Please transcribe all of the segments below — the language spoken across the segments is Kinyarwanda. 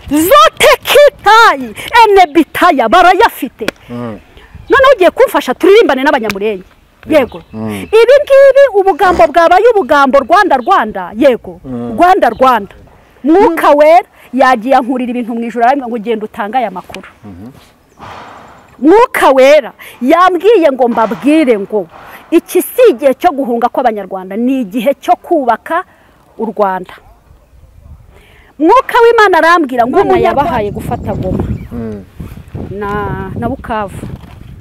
Zote kitayi ene bitaya barayafite. None ugiye kumfasha turirimbane n'abanyamurenge. Yego. Ibi ngibi ubugambo bwabaye ubugambo Rwanda Rwanda, yego. Rwanda Rwanda. Mwuka wera yagiye ankurira ibintu mu ijuru arambwira ngo genda utanga aya makuru. Mwuka wera yambwiye ngo mbabwire ngo iki si igihe cyo guhunga kw'abanyarwanda, ni igihe cyo kubaka u Rwanda. Mwuka w'Imana arambwira ngo umuntu yabahaye gufata Goma na Bukavu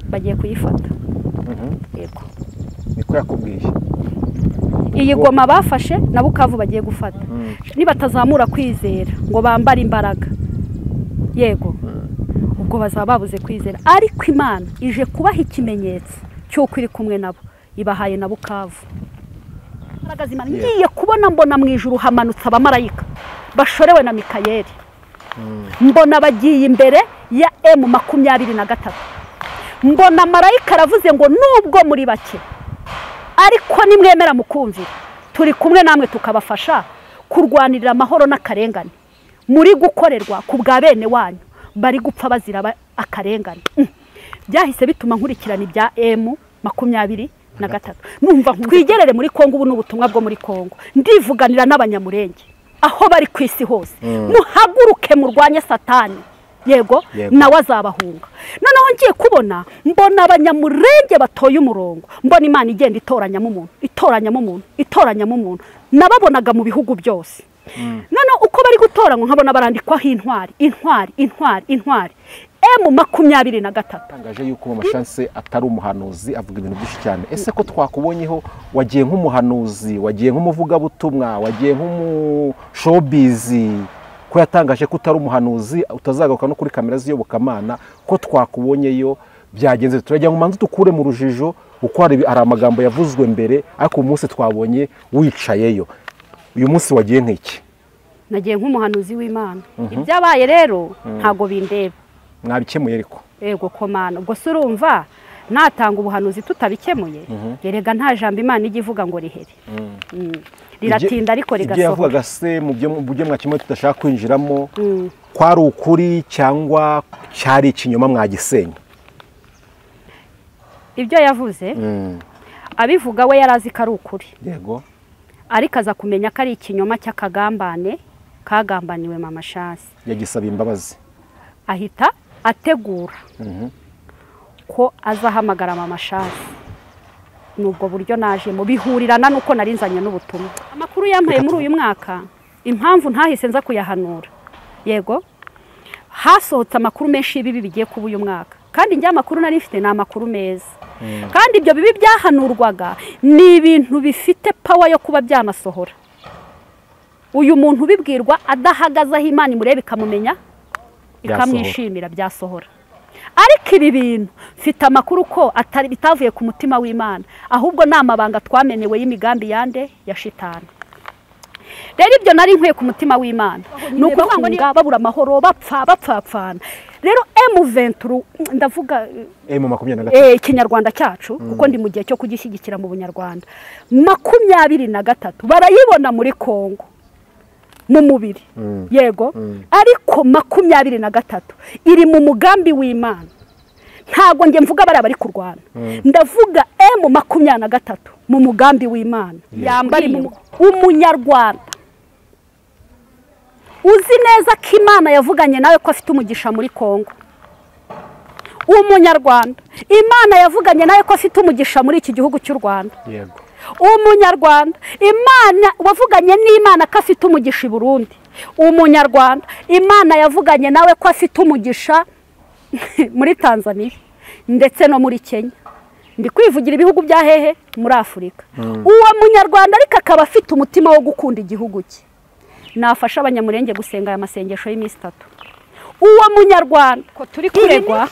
bagiye kuyifata. Yego. Niko yakubwiye. Iyi Goma bafashe na Bukavu bagiye gufata. Nibatazamura kwizera ngo bambare imbaraga. Yego. Ubwo bazaba babuze kwizera, ariko Imana ije kubaha ikimenyetso cy'uko iri kumwe nabo, ibahaye na Bukavu. Ngiye kubona mbona mu ijuru hamanutse abamarayika bashorewe na Mikayeli. Mbona bagiye imbere ya M23. Mbona marayika aravuze ngo nubwo muri bake ariko nimwemera mukumvira turi kumwe namwe tukabafasha kurwanirira amahoro n'akarengane muri gukorerwa ku bwa bene wanyu bari gupfa bazira akarengane. Byahise bituma nkurikirana ibya M23. Numva twigerere muri Kongo, ubu n'ubutumwa bwo muri Kongo ndivuganira n'abanyamurenge aho bari ku isi hose. Muhaguruke murwanye Satani. Yego, nawe azabahunga. Noneho ngiye kubona mbona abanyamurenge batoye umurongo, mbona Imana igenda itoranyamo umuntu, itoranyamo umuntu, itoranyamo umuntu. Nababonaga mu bihugu byose. Noneho uko bari gutoranywa nkabona barandikwaho intwari, intwari, intwari, intwari. M23. Tangaje yuko Mama Chance atari umuhanuzi, avuga ibintu byinshi cyane. Ese ko twakubonyeho wagiye nk'umuhanuzi, wagiye nk'umuvugabutumwa, wagiye nk'umushobizi, ko yatangaje ko utari umuhanuzi utazagaruka no kuri kamera z'iyobokamana, ko twakubonyeyo byagenze? Turajya ngo manze dukure mu rujijo uko hari amagambo yavuzwe mbere, ariko umunsi twabonye wicayeyo. Uyu munsi wagiye nk'iki? Nagiye nk'umuhanuzi w'Imana. Ibyabaye rero ntago bindeba. Mwabikemuye ariko? Yego komana. Ubwo se urumva natanga ubuhanuzi tutabikemuye? Erega nta jambo Imana ijya ivuga ngo rihere. Riratinda ariko rigasohoka. Ibyo yavugaga se mu byo mwakemuye tudashaka kwinjiramo, kwari ukuri cyangwa cyari ikinyoma mwagisenya? Ibyo yavuze abivuga we yarazi ko ari ukuri. Yego. Ariko aza kumenya ko ari ikinyoma cy'akagambane kagambaniwe Mama Chance. Yagisaba imbabazi. Ahita ategura ko azahamagara Mama Chance. Nubwo buryo naje mu bihurirana nuko narinzanye n'ubutumwa. Amakuru yampaye muri uyu mwaka, impamvu ntahise nza kuyahanura. Yego. Hasohotse amakuru menshi y'ibibi bigiye kuba uyu mwaka. Kandi njye amakuru nari mfite ni amakuru meza. Kandi ibyo bibi byahanurwaga ni ibintu bifite power yo kuba byanasohora. Uyu muntu ubibwirwa adahagaze aho Imana imureba ikamumenya, ikamwishimira, byasohora. Ariko ibi bintu mfite amakuru ko atari bitavuye ku mutima w'Imana, ahubwo ni amabanga twamenewe y'imigambi yande ya shitani. Rero ibyo nari nkwiye ku mutima w'Imana ni ukuvuga ngo babura amahoro, bapfa bapfapfana. Rero M23 ndavuga M23 ikinyarwanda cyacu, kuko ndi mu gihe cyo kugishyigikira mu bunyarwanda. 23 barayibona muri Kongo mu mubiri. Yego. Ariko 23 iri mu mugambi w'Imana. Ntago nge mvuga bari abari kurwana. Ndavuga M23 mu mugambi w'Imana. Yambari umunyarwanda uzi neza ko Imana yavuganye nawe ko afite umugisha muri Kongo. Umunyarwanda Imana yavuganye nawe ko afite umugisha muri iki gihugu cy'u Rwanda. Yego. Umunyarwanda Imana wavuganye n'Imana ko afite umugisha i Burundi. Umunyarwanda Imana yavuganye nawe ko afite umugisha muri Tanzania ndetse no muri Kenya. Ndi kwivugira ibihugu bya hehe muri Afurika. Uwo munyarwanda ariko akaba afite umutima wo gukunda igihugu cye. Nafasha abanyamurenge gusenga aya masengesho y'iminsi 3. Uwo munyarwanda ko turi kuregwa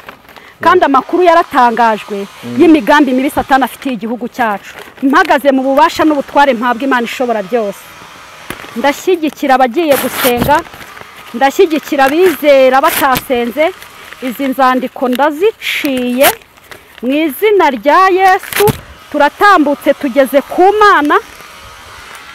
kandi amakuru yaratangajwe y'imigambi mibi Satani afitiye igihugu cyacu. Mpagaze mu bubasha n'ubutware mpabwa Imana ishobora byose. Ndashyigikira abagiye gusenga, ndashyigikira abizera batasenze. Izi nzandiko ndaziciye mu izina rya Yesu. Turatambutse tugeze ku Mana.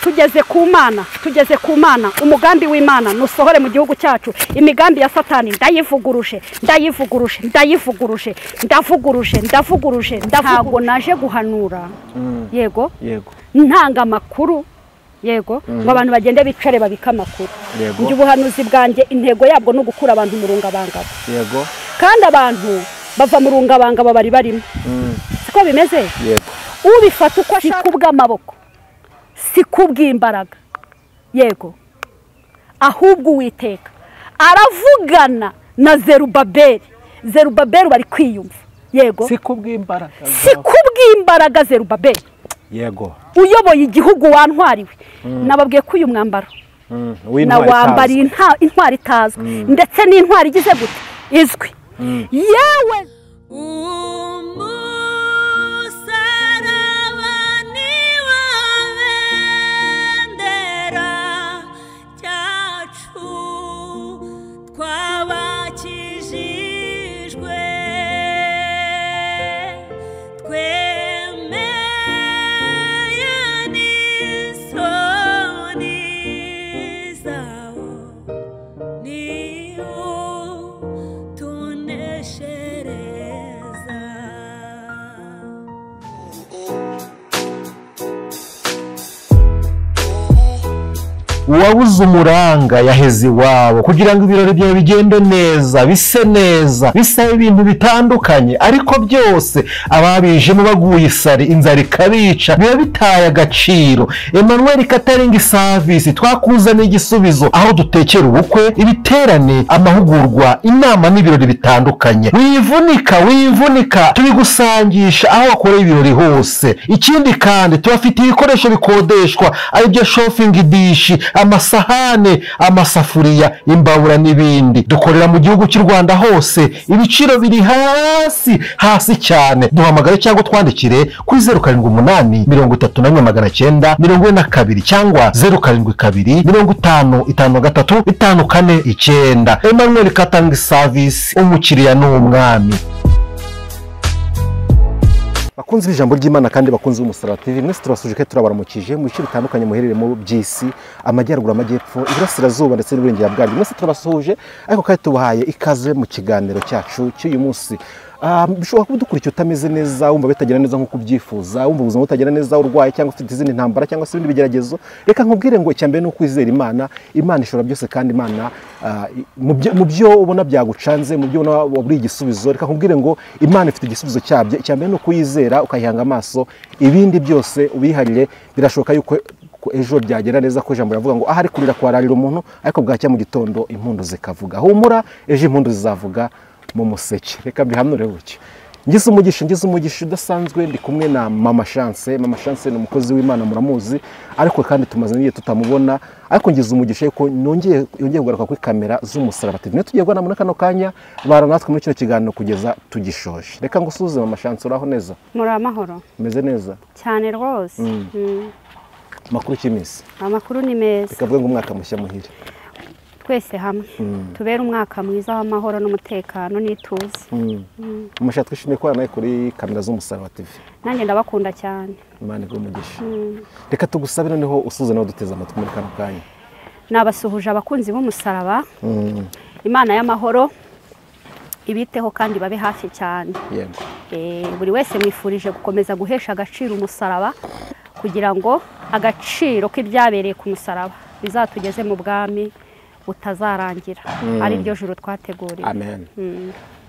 Tugeze ku Mana, tugeze ku Mana, umugambi w'Imana nusohore mu gihugu cyacu. Imigambi ya Satani ndayivuguruje, ndayivuguruje, ndayivuguruje, ndavuguruje, ndavuguruje. Ntabwo naje guhanura, yego, yego, ntanga amakuru, yego, ngo abantu bagende bicare babika amakuru. Njye ubuhanuzi bwanjye intego yabwo no gukura abantu mu rungabangabo. Yego, kandi abantu bava mu rungabangabo bari barimo. Siko bimeze? Yego. Ubifata uko ashaka kubw'amaboko, si kubw'imbaraga, yego, ahubwo Uwiteka aravugana na Zerubabeli. Zerubabeli bari kwiyumva, yego, si kubw'imbaraga, si kubw'imbaraga Zerubabeli, yego, uyoboye igihugu wantwariwe. Nababwiye ko uyu mwambaro na wambariye intwari itazwi, ndetse n'intwari igize gute izwi. Yewe uwabuze umuranga yaheze iwabo kugira ngo ibirori byawe bigende neza, bise neza, bisaba ibintu bitandukanye, ariko byose ababijemo baguye isari, inzara ikabica, biba bitaye agaciro. Emmanuel Catering Service twakuzaniye igisubizo, aho dutekera ubukwe, ibiterane, amahugurwa, inama n'ibirori bitandukanye. Wivunika, wivunika, tubigusangisha aho wakoreye ibirori hose. Ikindi kandi tubafitiye ibikoresho bikodeshwa, aribyo shopping dish, amasahane, amasafuriya, imbabura n'ibindi. Dukorera mu gihugu cy'u Rwanda hose, ibiciro biri hasi hasi cyane. Duhamagare cyangwa twandikire kuri 078 31 942 cyangwa 072 50 53 549. Emmanuel Catering Service, umukiriya ni umwami. Bakunzi b'ijambo ry'Imana kandi bakunzi b'Umusaraba TV, mwese turabasuje kandi turabaramukije mu bice bitandukanye muherereye mu by'isi, amajyaruguru, amajyepfo, iburasirazuba ndetse n'uburengera bwaryo. Mwese turabasuhuje, ariko kandi tubahaye ikaze mu kiganiro cyacu cy'uyu munsi. Bishobora kuba udukurikiye utameze neza, wumva bitagenda neza nk'uko ubyifuza, wumva ubuzima butagenda neza, urwaye cyangwa ufite izindi ntambara cyangwa se ibindi bigeragezo. Reka nkubwire ngo icya mbere ni ukwizera Imana. Imana ishobora byose, kandi Imana mu byo ubona byagucanze, mu byo ubona waburiye igisubizo, reka nkubwire ngo Imana ifite igisubizo cyabyo. Icya mbere ni ukuyizera ukayihanga amaso, ibindi byose ubiharire. Birashoboka yuko ejo byagera neza, ko ijambo riravuga ngo ahari kurira kwararira umuntu, ariko bwacya mu gitondo impundu zikavuga. Humura, ejo impundu zizavuga mu museke. Reka mbihanure buke. Ngize umugisha, ngize umugisha udasanzwe, ndi kumwe na Mama Chance. Mama Chance ni umukozi w'Imana, muramuzi, ariko kandi tumaze n'igihe tutamubona, ariko ngize umugisha yuko nongeye kugaruka kuri kamera z'Umusaraba TV. Tugiye guhana muri kano kanya, bara natwe muri kino kiganiro kugeza tugishoje. Reka ngusuhuze Mama Chance, uraho neza? Muri amahoro. Meze neza cyane rwose. Amakuru cy'iminsi? Amakuru ni meza. Reka mvuge ngo umwaka mushya muhire twese hamwe, tubere umwaka mwiza w'amahoro n'umutekano n'ituze. Mushya, twishimiye kubana nawe kuri kamera z'Umusaraba TV. Nanjye ndabakunda cyane. Imana iguhe umugisha. Reka tugusabe noneho usuze nawe duteze amatwi muri kano kanya. Nabasuhuje abakunzi b'Umusaraba. Imana y'amahoro ibiteho kandi babe hafi cyane. Yego. Buri wese mwifurije gukomeza guhesha agaciro umusaraba, kugira ngo agaciro k'ibyabereye ku musaraba bizatugeze mu bwami butazarangira, ari ryo juru twateguriwe. Amen.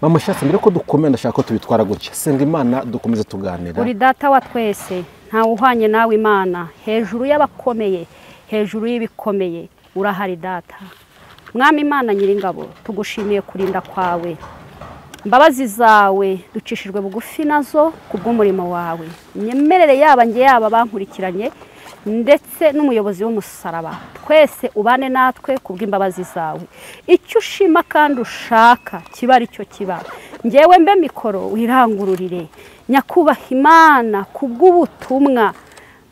Mama Chance, mbere ko dukomenda ndashaka ko tubitwara gutya. Senga Imana dukomeze tuganira. Uri data wa twese, ntawe uhwanye nawe Imana, hejuru y'abakomeye, hejuru y'ibikomeye, urahari data. Mwami Imana nyiringabo, tugushimiye kurinda kwawe. Imbabazi zawe ducishijwe bugufi nazo kubw'umurimo wawe. Nyemerere yaba nge yaba bankurikiranye ndetse n'umuyobozi w'umusaraba, twese ubane natwe kubw'imbabazi zawe. Icyo ushima kandi ushaka kiba ari cyo kiba. Ngewe mbe mikoro wirangururire, nyakubaha Imana kubw'ubutumwa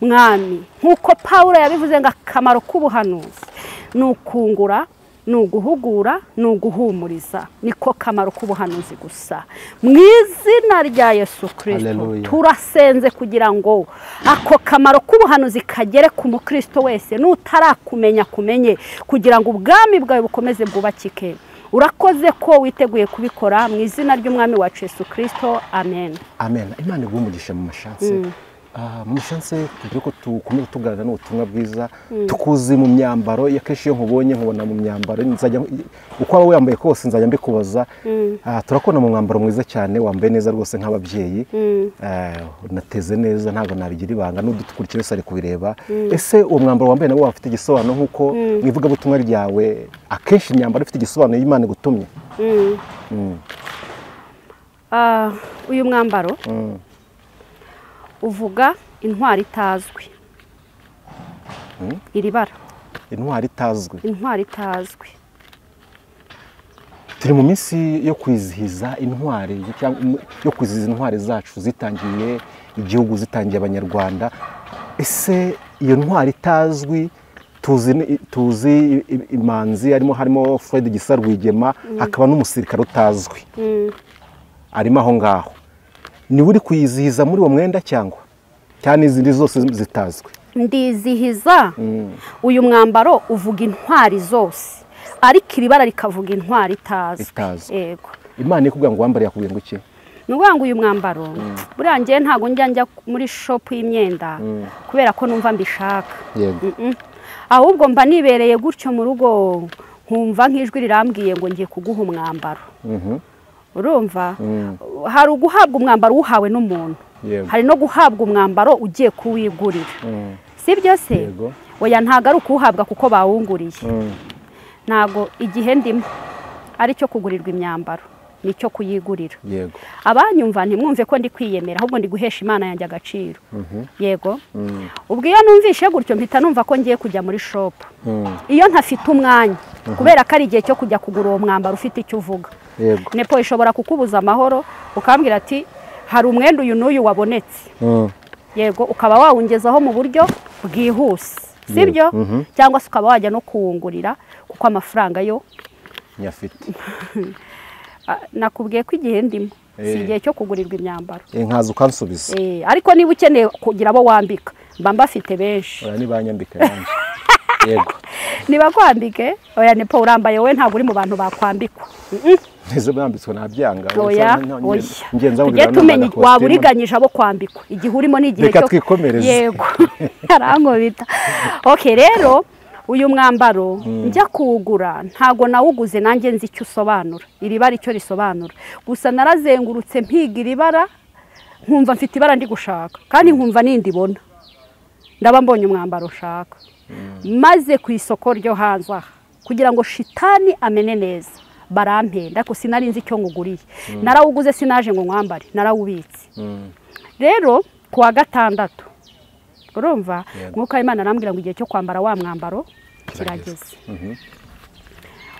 Mwami, nkuko Paulo yabivuze ngo akamaro k'ubuhanuzi ni ukungura, ni uguhugura, ni uguhumuriza, niko kamaro k'ubuhanuzi gusa. Mu izina rya Yesu Kristo turasenze kugira ngo ako kamaro k'ubuhanuzi kagere ku mukristo wese, n'utarakumenya kumenye, kugira ngo ubwami bwawe bukomeze bwubakike. Urakoze ko witeguye kubikora mu izina ry'umwami wacu Yesu Kristo, amen. Amen. Imana iguhe umugisha mu mashanse. Mu mashanse mbere ko tukomeza tuganira n'ubutumwa bwiza, tukuzi mu myambaro ya kenshi, iyo nkubonye nkubona mu myambaro, nzajya uko waba wambaye kose nzajya mbikubaza. Turakubona mu mwambaro mwiza cyane, wambaye neza rwose nk'ababyeyi, unateze neza, ntabwo nabigira ibanga, n'udukurikira wese ari kubireba. Ese uwo mwambaro wambaye nawo wafite igisobanuro nk'uko mu ivugabutumwa ryawe akenshi imyambaro ifite igisobanuro y'Imana igutumye? Uyu mwambaro uvuga intwari itazwi. Iri bara intwari itazwi, intwari itazwi. Turi mu minsi yo kwizihiza intwari, cyangwa yo kwizihiza intwari zacu zitangiye igihugu, zitangiye abanyarwanda. Ese iyo ntwari itazwi, tuzi imanzi harimo Fred Gisa Rwigema, hakaba n'umusirikare utazwi arimo aho ngaho, ni uri kuyizihiza muri uwo mwenda cyangwa cyane izindi zose zitazwi? Ndizihiza uyu mwambaro uvuga intwari zose, ariko iri bara rikavuga intwari itazwi. Yego. Imana ikubwira ngo wambare, yakubwiye ngo iki? Ni ukuvuga ngo uyu mwambaro buriya njye ntabwo njya muri shop y'imyenda kubera ko numva mbishaka. Yego. Ahubwo mba nibereye gutyo mu rugo, nkumva nk'ijwi rirambwiye ngo ngiye kuguha umwambaro. Urumva hari uguhabwa umwambaro uhawe n'umuntu, hari no guhabwa umwambaro ugiye kuwigurira. Sibyo se? Oya, ntago ari ukuwuhabwa kuko bawunguriye. Ntago igihe ndimo ari cyo kugurirwa imyambaro, nicyo kuyigurira. Yego. Abanyumva ntimwumve ko ndi kwiyemera, ahubwo ndi guhesha Imana yanjye agaciro. Yego. Ubwo iyo numvishe gutyo mpita numva ko ngiye kujya muri shop. Iyo ntafite umwanya, kubera ko ari igihe cyo kujya kugura uwo mwambaro ufite icyo uvuga. Yego. Nepo ishobora kukubuza amahoro, ukambwira ati hari umwenda uyu n'uyu wabonetse. Yego, ukaba wawungezaho mu buryo bwihuse. Sibyo? Cyangwa se ukaba wajya no kuwungurira kuko amafaranga yo nyafite. Nakubwiye ko igihe ndimo si igihe cyo kugurirwa imyambaro. Nkaza ukansubiza. Ariko niba ukeneye kugira abo wambika, mba mbafite benshi. Oya, nibanyambika yanjye. Yego. Niba kwambike, oya Nepo urambaye wowe ntabwo uri mu bantu bakwambikwa. Neze bambitswe nabyanga. Oya, oya. Tujye tumenye waburiganyije abo kwambikwa igihe urimo n'igihe cyo. Reka twikomereze. Yego. Arankubita. Okay, rero uyu mwambaro njya kuwugura ntago nawuguze nanjye nzi icyo usobanura, iri bara icyo risobanura. Gusa narazengurutse mpiga iri bara, nkumva mfite ibara ndi gushaka, kandi nkumva nindibona ndaba mbonye umwambaro ushaka. Maze ku isoko ryo hanze aha kugira ngo shitani amene neza barampenda, ariko sinari nzi icyo nguguriye. Narawuguze sinaje ngo nkwambare, narawubitse. Rero kuwa gatandatu urumva Mwuka w'Imana arambwira ngo igihe cyo kwambara wa mwambaro kirageze.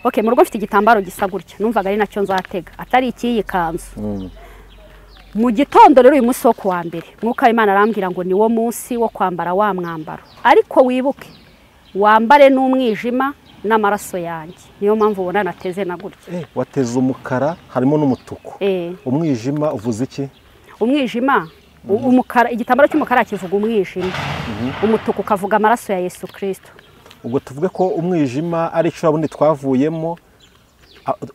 Okay, mu rugo mfite igitambaro gisa gutya, numvaga ari nacyo nzatega, atari ikiyi kanzu. Mu gitondo rero uyu munsi wo kuwa mbere, Mwuka w'Imana arambwira ngo ni wo munsi wo kwambara wa mwambaro, ariko wibuke wambare n'umwijima n'amaraso yanjye. Niyo mpamvu ubona nateze na gutya. Wateze umukara harimo n'umutuku. Umwijima uvuze iki? Umwijima umukara, igitambaro cy'umukara kivuga umwijima, umutuku kavuga amaraso ya Yesu Kristo. Ubwo tuvuge ko umwijima ari icuraburindi twavuyemo,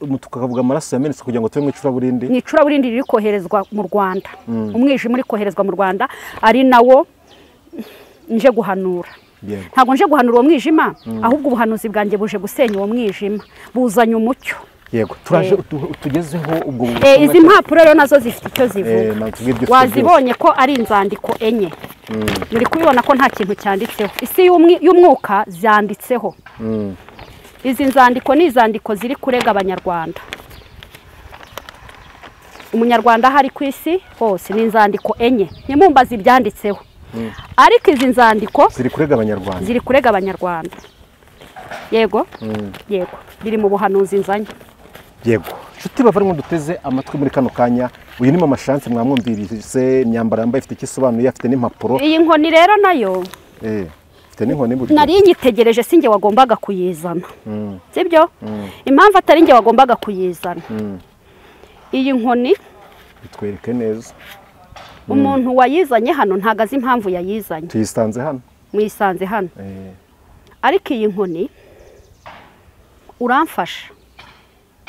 umutuku kavuga amaraso yamenetse kugira ngo tube mu icuraburindi. Ni icuraburindi riri koherezwa mu Rwanda. Umwijima uri koherezwa mu Rwanda ari nawo nje guhanura. Ntabwo nje guhanura uwo mwijima, ahubwo ubuhanuzi bwanjye buje gusenya uwo mwijima, buzanye umucyo. Yego, turaje tugezeho ubwo. Izi mpapuro rero nazo zifite icyo zivuga. Wazibonye ko ari inzandiko enye. Muri kubibona ko nta kintu cyanditseho. Isi y'umwuka zanditseho. Izi nzandiko ni izandiko ziri kurega abanyarwanda. Umunyarwanda hari ku isi hose ni inzandiko enye. Ntimumbaze ibyanditseho. Ariko izi nzandiko ziri kurega abanyarwanda. Ziri kurega abanyarwanda. Yego. Yego, biri mu buhanuzi nzanye. Yego. Nshuti bavandimwe duteze amatwi muri kano kanya, uyu ni Mama Chance, mwamwumvirize imyambaro yambaye ifite ikisobanuye, afite n'impapuro. Iyi nkoni rero nayo Ufite n'inkoni burya. Nari nyitegereje sinjye wagombaga kuyizana. Sibyo? Impamvu atari njye wagombaga kuyizana. Iyi nkoni bitwereke neza. Umuntu wayizanye hano ntago azi impamvu yayizanye. Tuyisanze hano. Muyisanze hano. Ariko iyi nkoni uramfasha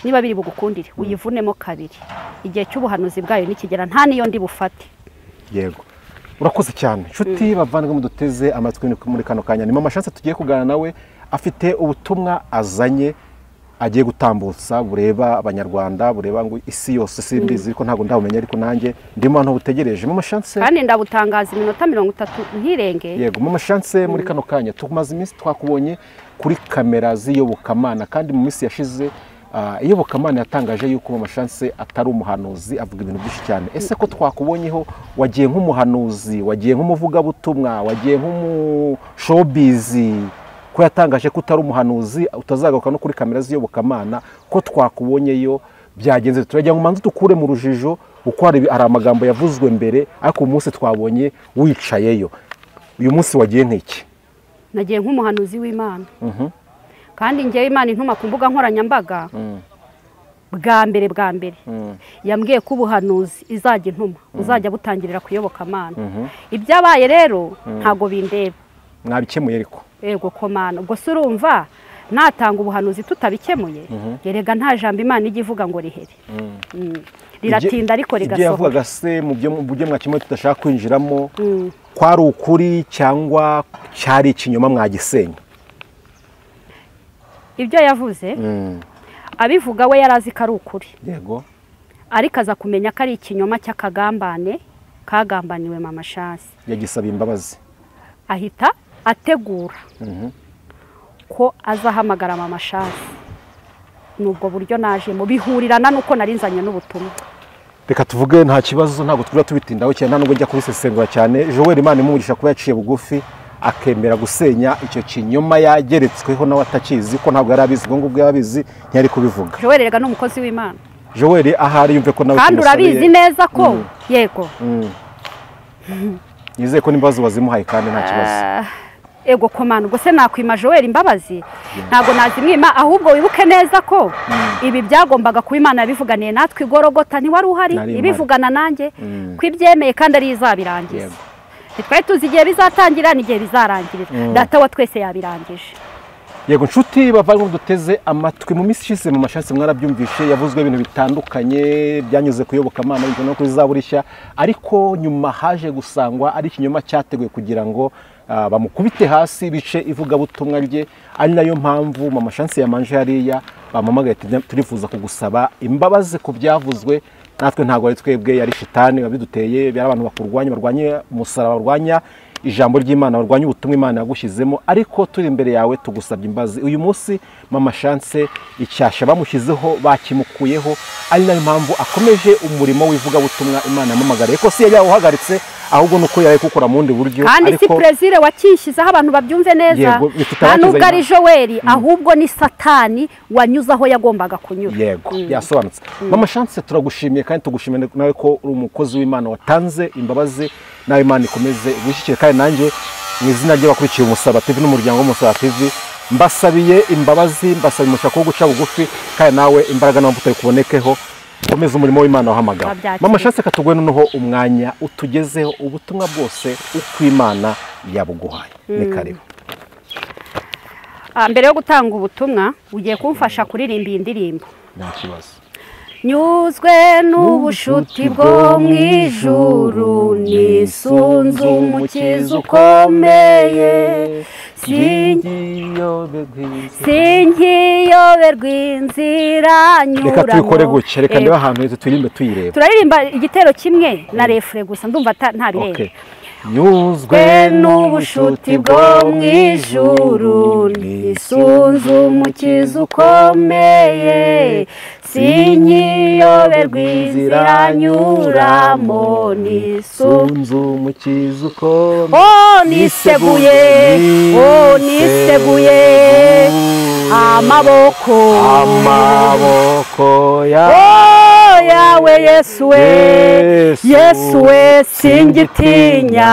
niba biri bugukundire uyivunemo kabiri. Igihe cy'ubuhanuzi bwayo nikigera nta niyo ndi bufate. Yego. Urakoze cyane. Nshuti bavandimwe muduteze amatwi muri kano kanya. Ni Mama Chance tugiye kuganira nawe, afite ubutumwa azanye agiye gutambutsa bureba abanyarwanda, bureba ngo isi yose simbizi ariko ntago ndabumenya, ariko nanjye ndimo hano butegereje. Mama Chance kandi ndabutangaza iminota 30 ntirenge. Yego Mama Chance, muri kano kanya tumaze iminsi twakubonye kuri kamera z'iyobokamana, kandi mu minsi yashize iyobokamana yatangaje yuko Mama Chance atari umuhanuzi, avuga ibintu byinshi cyane. Ese ko twakubonyeho wagiye nk'umuhanuzi, wagiye nk'umuvugabutumwa, wagiye nk'umushowbiz, ko yatangaje ko utari umuhanuzi utazagaruka no kuri kamera z'iyobokamana, ko twakubonyeyo byagenze? Turagira ngo manze dukure mu rujijo uko hari amagambo yavuzwe mbere, ariko umunsi twabonye wicayeyo uyu munsi wagiye nk'iki? Nagiye nk'umuhanuzi w'Imana. Kandi njyewe Imana intuma ku mbuga nkoranyambaga bwa mbere yambwiye ko ubuhanuzi izajya intuma uzajya butangirira kuyobokamana. Ibyabaye rero ntago bindeba. Mwabikemuye ariko? Yego komana. Ubwo se urumva natanga ubuhanuzi tutabikemuye? Erega nta jambo Imana ijya ivuga ngo rihere. Riratinda ariko rigasohoka. Ibyo yavugaga se mu byo mwakemuye tudashaka kwinjiramo, kwari ukuri cyangwa cyari ikinyoma mwagisenya? Ibyo yavuze abivuga we yarazi ko ari ukuri. Yego. Ariko aza kumenya ko ari ikinyoma cy'akagambane kagambaniwe Mama Chance. Yagisaba imbabazi. Ahita ategura ko azahamagara Mama Chance. Nubwo buryo naje mu bihurirana nuko narinzanye n'ubutumwa. Reka tuvuge nta kibazo, ntabwo twira tubitindaho cyane, nubwo njya kubisesengura cyane. Joel Imana imugisha kuba yaciye bugufi akemera gusenya icyo kinyoma yageretsweho nawe atakizi, ko ntabwo yari abizi, ngo ubwo yabizi ntiyari kubivuga. Joel rega ni umukozi w'Imana. Joel ahari yumve ko nawe kandi urabizi neza ko yego. Nizeye ko n'imbabazi wazimuhaye kandi nta kibazo. Ego komana, ubwo se nakwima Joel imbabazi? Ntabwo nazimwima, ahubwo wibuke neza ko ibi byagombaga kuba Imana yabivuganiye natwe igorogota, ntiwari uhari ibivugana nanjye ko ibyemeye kandi ari izabirangiza. Ntitwari tuzi igihe bizatangira n'igihe bizarangirira. Data wa twese yabirangije. Yego nshuti bavandimwe duteze amatwi, mu minsi ishize Mama Chance mwarabyumvishe yavuzwe ibintu bitandukanye byanyuze kuyobokamana no kuri Zaburi nshya, ariko nyuma haje gusangwa ari ikinyoma cyateguwe kugira ngo bamukubite hasi bice ivugabutumwa rye, ari nayo mpamvu Mama Chance yamanje hariya bamamagaye turifuza kugusaba imbabazi ku byavuzwe. Natwe ntago ari twebwe, yari shitani wabiduteye, byari abantu bakurwanya, barwanye umusaraba, barwanya ijambo ry'Imana, barwanya ubutumwa Imana yagushyizemo, ariko turi imbere yawe tugusabye imbabazi. Uyu munsi Mama Chance icyasha bamushyizeho bakimukuyeho, ari nayo mpamvu akomeje umurimo w'ivugabutumwa Imana yamamagariye, ko si yawuhagaritse ahubwo nuko yari gukora mu bundi buryo. Kandi si Plaisir wakishyizeho abantu babyumve neza, nta nubwo ari Joel ahubwo ni Satani wanyuze aho yagombaga kunyura. Yego yasobanutse. Mama Chance turagushimiye kandi tugushimiye nawe ko uri umukozi w'Imana watanze imbabazi, nawe Imana ikomeze gushyikira. Kandi nanjye mu izina ry'abakurikiye Umusaraba TV n'umuryango w'Umusaraba TV mbasabiye imbabazi, mbasabiye umushaka wo guca bugufi, kandi nawe imbaraga n'amavuta bikubonekeho, komeza umurimo w'Imana wahamagawe. Mama Chance katuguhe noneho umwanya utugezeho ubutumwa bwose uko Imana yabuguhaye. Ni karibu. Mbere yo gutanga ubutumwa ugiye kumfasha kuririmba iyi ndirimbo. Nta kibazo. Nyuzwe n'ubushuti bwo mu ijuru, nisunze umukiza ukomeye, sinkiyoberwa inzira nyuramo. Reka tubikore gutya, reka ndebe ahantu heza turirimbe tuyireba. Turaririmba igitero kimwe na refure gusa, ndumva nta birenga. Nyuzwe n'ubushuti bwo mu ijuru, nisunze umukiza ukomeye, sinkiyoberwa inzira nyuramo, nisunze umukiza ukomeye. Oh niseguye, oh niseguye amaboko, amaboko yawe. Yesu we, Yesu we, singitinya,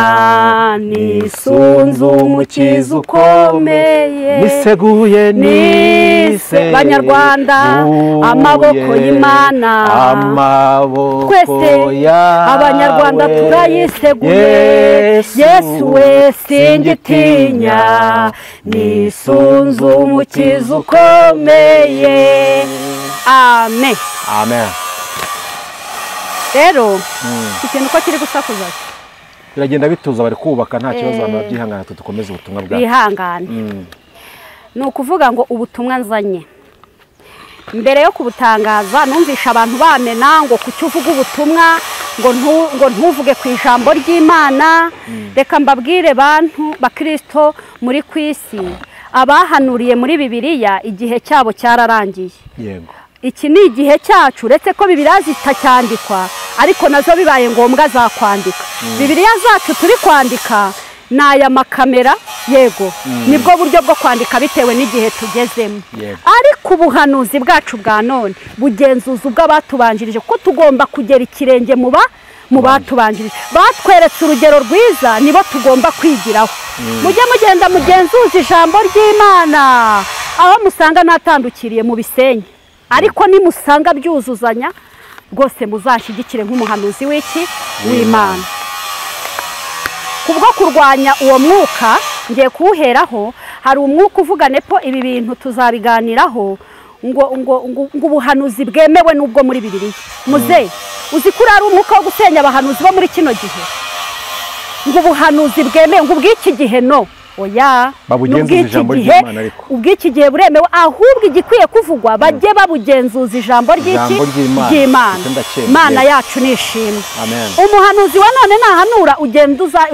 nisunze umukiza ukomeye. Niseguye nise Banyarwanda, amaboko y'Imana, amaboko twese Abanyarwanda turayiseguye. Yesu we, singitinya, nisunze umukiza ukomeye. Amen. Amen. Rero ikintu uko kiri gusakuza biragenda bituza, bari kubaka nta kibazo, abantu babyihangana, tudukomeze ubutumwa bwacu. Bihangane. Ni ukuvuga ngo ubutumwa nzanye mbere yo kubutangaza, numvisha abantu bamena ngo kuki uvuga ubutumwa ngo ntuvuge ku ijambo ry'Imana. Reka mbabwire bantu bakristo muri kwisi, abahanuriye muri Bibiliya igihe cyabo cyararangiye. Yego. Iki ni igihe cyacu, uretse ko Bibiliya zitacyandikwa ariko nazo bibaye ngombwa zakwandika. Bibiliya zacu turi kwandika ni aya makamera, yego, nibwo buryo bwo kwandika bitewe n'igihe tugezemo. Ariko ubuhanuzi bwacu bwa none bugenzuza ubw'abatubanjirije, kuko tugomba kugera ikirenge mu batubanjirije. Batweretse urugero rwiza, nibo tugomba kwigiraho. Mujye mugenda mugenzuza ijambo ry'Imana, aho musanga natandukiriye mu bisenyi, ariko nimusanga byuzuzanya rwose muzashyigikire nk'umuhanuzi w'iki w'Imana. Kubwo kurwanya uwo mwuka ngiye kuwuheraho, hari umwuka uvuga nepo ibi bintu tuzabiganiraho, ngo ngo ngo ubuhanuzi bwemewe n'ubwo muri Bibiliya. Muze uzi ko ari umwuka wo gusenya abahanuzi bo muri kino gihe, ngo ubuhanuzi bwemewe, ngo ubw'iki gihe no oya, ubw'iki gihe buremewe, ahubwo igikwiye kuvugwa bajye babugenzuza ijambo ry'iki ry'Imana. Imana yacu nishimwe. Umuhanuzi wa none nahanura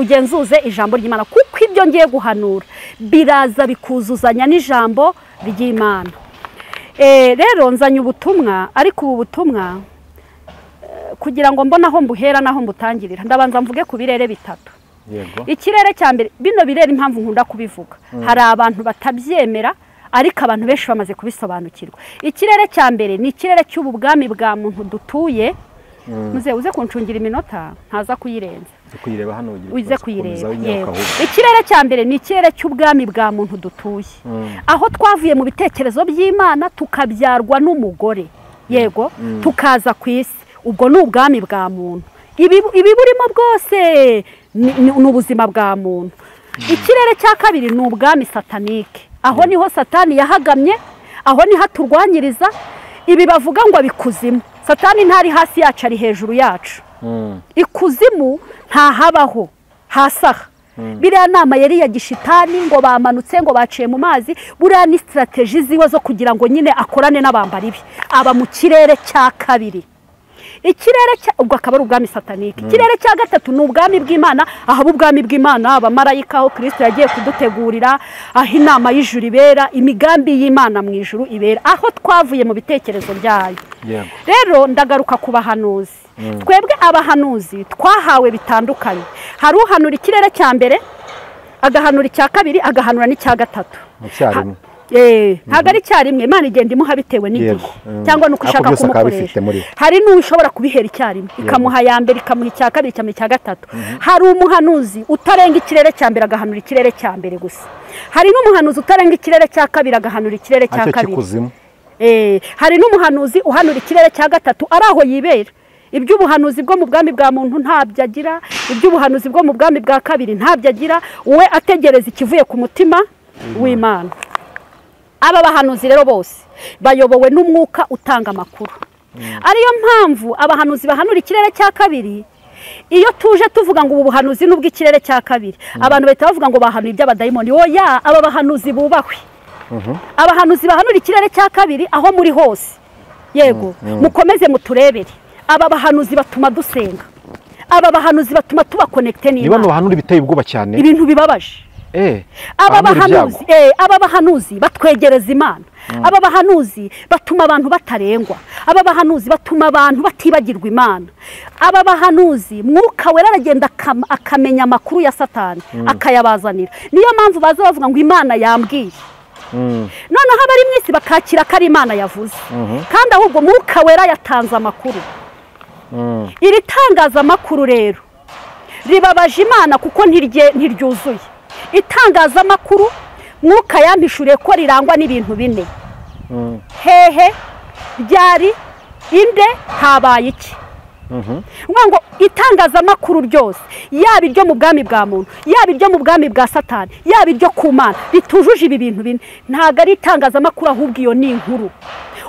ugenzuze ijambo ry'Imana, kuko ibyo ngiye guhanura biraza bikuzuzanya n'ijambo ry'Imana. Rero nzanye ubutumwa, ariko ubu butumwa kugira ngo mbone aho mbuhera naho mbutangirira, ndabanza mvuge ku birere bitatu. Ikirere cya mbere, bino birere impamvu nkunda kubivuga, hari abantu batabyemera ariko abantu benshi bamaze kubisobanukirwa. Ikirere cya mbere ni ikirere cy'ubu bwami bwa muntu dutuye. Muze uze kuncungira iminota ntaza kuyirenza. Kuyireba hano uze kuyireba. Ikirere cya mbere ni ikirere cy'ubwami bwa muntu dutuye, aho twavuye mu bitekerezo by'Imana tukabyarwa n'umugore, yego, tukaza ku isi. Ubwo ni ubwami bwa muntu, ibi burimo bwose ni ubuzima bwa muntu. Ikirere cya kabiri ni ubwami satanike, aho niho Satani yahagamye, aho niho aturwanyiriza. Ibi bavuga ngo abikuzimu, Satani ntari hasi yacu, ari hejuru yacu. Ikuzimu ntahabaho hasaha. Biriya nama yari ya gishitani ngo bamanutse ngo baciye mu mazi, buriya ni strategy ziwe zo kugira ngo nyine akorane n'abambari be. Aba mu kirere cya kabiri. Ikirere cya ubwo akaba ari ubwami satanike. Ikirere cya gatatu ni ubwami bw'Imana, aho ubwami bw'Imana abamarayika aho Kristo yagiye kudutegurira, aho inama y'ijuru ibera, imigambi y'Imana mu ijuru ibera, aho twavuye mu bitekerezo byayo. Rero ndagaruka ku bahanuzi. Twebwe abahanuzi twahawe bitandukanye. Hari uhanura ikirere cya mbere, agahanura icya kabiri, agahanura n'icya gatatu. Ntabwo ari icyarimwe, Imana igenda imuha bitewe n'igihe cyangwa nuko ushaka kumukoresha. Hari n'ushobora kubihera icyarimwe, ikamuha ya mbere, ikamuha icya kabiri, ikamuha icya gatatu. Hari umuhanuzi utarenga ikirere cya mbere agahanura ikirere cya mbere gusa. Hari n'umuhanuzi utarenga ikirere cya kabiri agahanura ikirere cya kabiri. Hari n'umuhanuzi uhanura ikirere cya gatatu ari aho yibera. Iby'ubuhanuzi bwo mu bwami bwa muntu ntabyo agira, iby'ubuhanuzi bwo mu bwami bwa kabiri ntabyo agira, we ategereza ikivuye ku mutima w'Imana. Aba bahanuzi rero bose bayobowe n'umwuka utanga amakuru. Ariyo mpamvu abahanuzi bahanura ikirere cya kabiri, iyo tuje tuvuga ngo ubu buhanuzi n'ubw'ikirere cya kabiri, abantu bahita bavuga ngo bahanuye iby'abadayimoni. Oya, aba bahanuzi bubahwe. Abahanuzi bahanura ikirere cya kabiri aho muri hose, yego, mukomeze muturebere. Aba bahanuzi batuma dusenga, aba bahanuzi batuma tuba connecte n'Imana. Niba bahanura ibiteye ubwoba cyane, ibintu bibabaje. Aba bahanuzi batwegereza Imana. Aba bahanuzi batuma abantu batarengwa. Aba bahanuzi batuma abantu batibagirwa Imana. Aba bahanuzi Mwuka Wera aragenda akamenya amakuru ya Satani akayabazanira. Niyo mpamvu baza bavuga ngo Imana yambwiye. Noneho abari mu isi bakakira ko ari Imana yavuze, kandi ahubwo Mwuka Wera yatanze amakuru. Iri tangazamakuru rero ribabaje Imana kuko ntiryuzuye. Itangazamakuru Mwuka yampishuriye ko rirangwa n'ibintu bine. Hehe, ryari, inde, habaye iki. Ngo itangazamakuru ryose, yaba iryo mu bwami bwa muntu, yaba iryo mu bwami bwa Satani, yaba iryo ku Mana, ritujuje ibi bintu bine, ntabwo ari itangazamakuru, ahubwo iyo ni inkuru.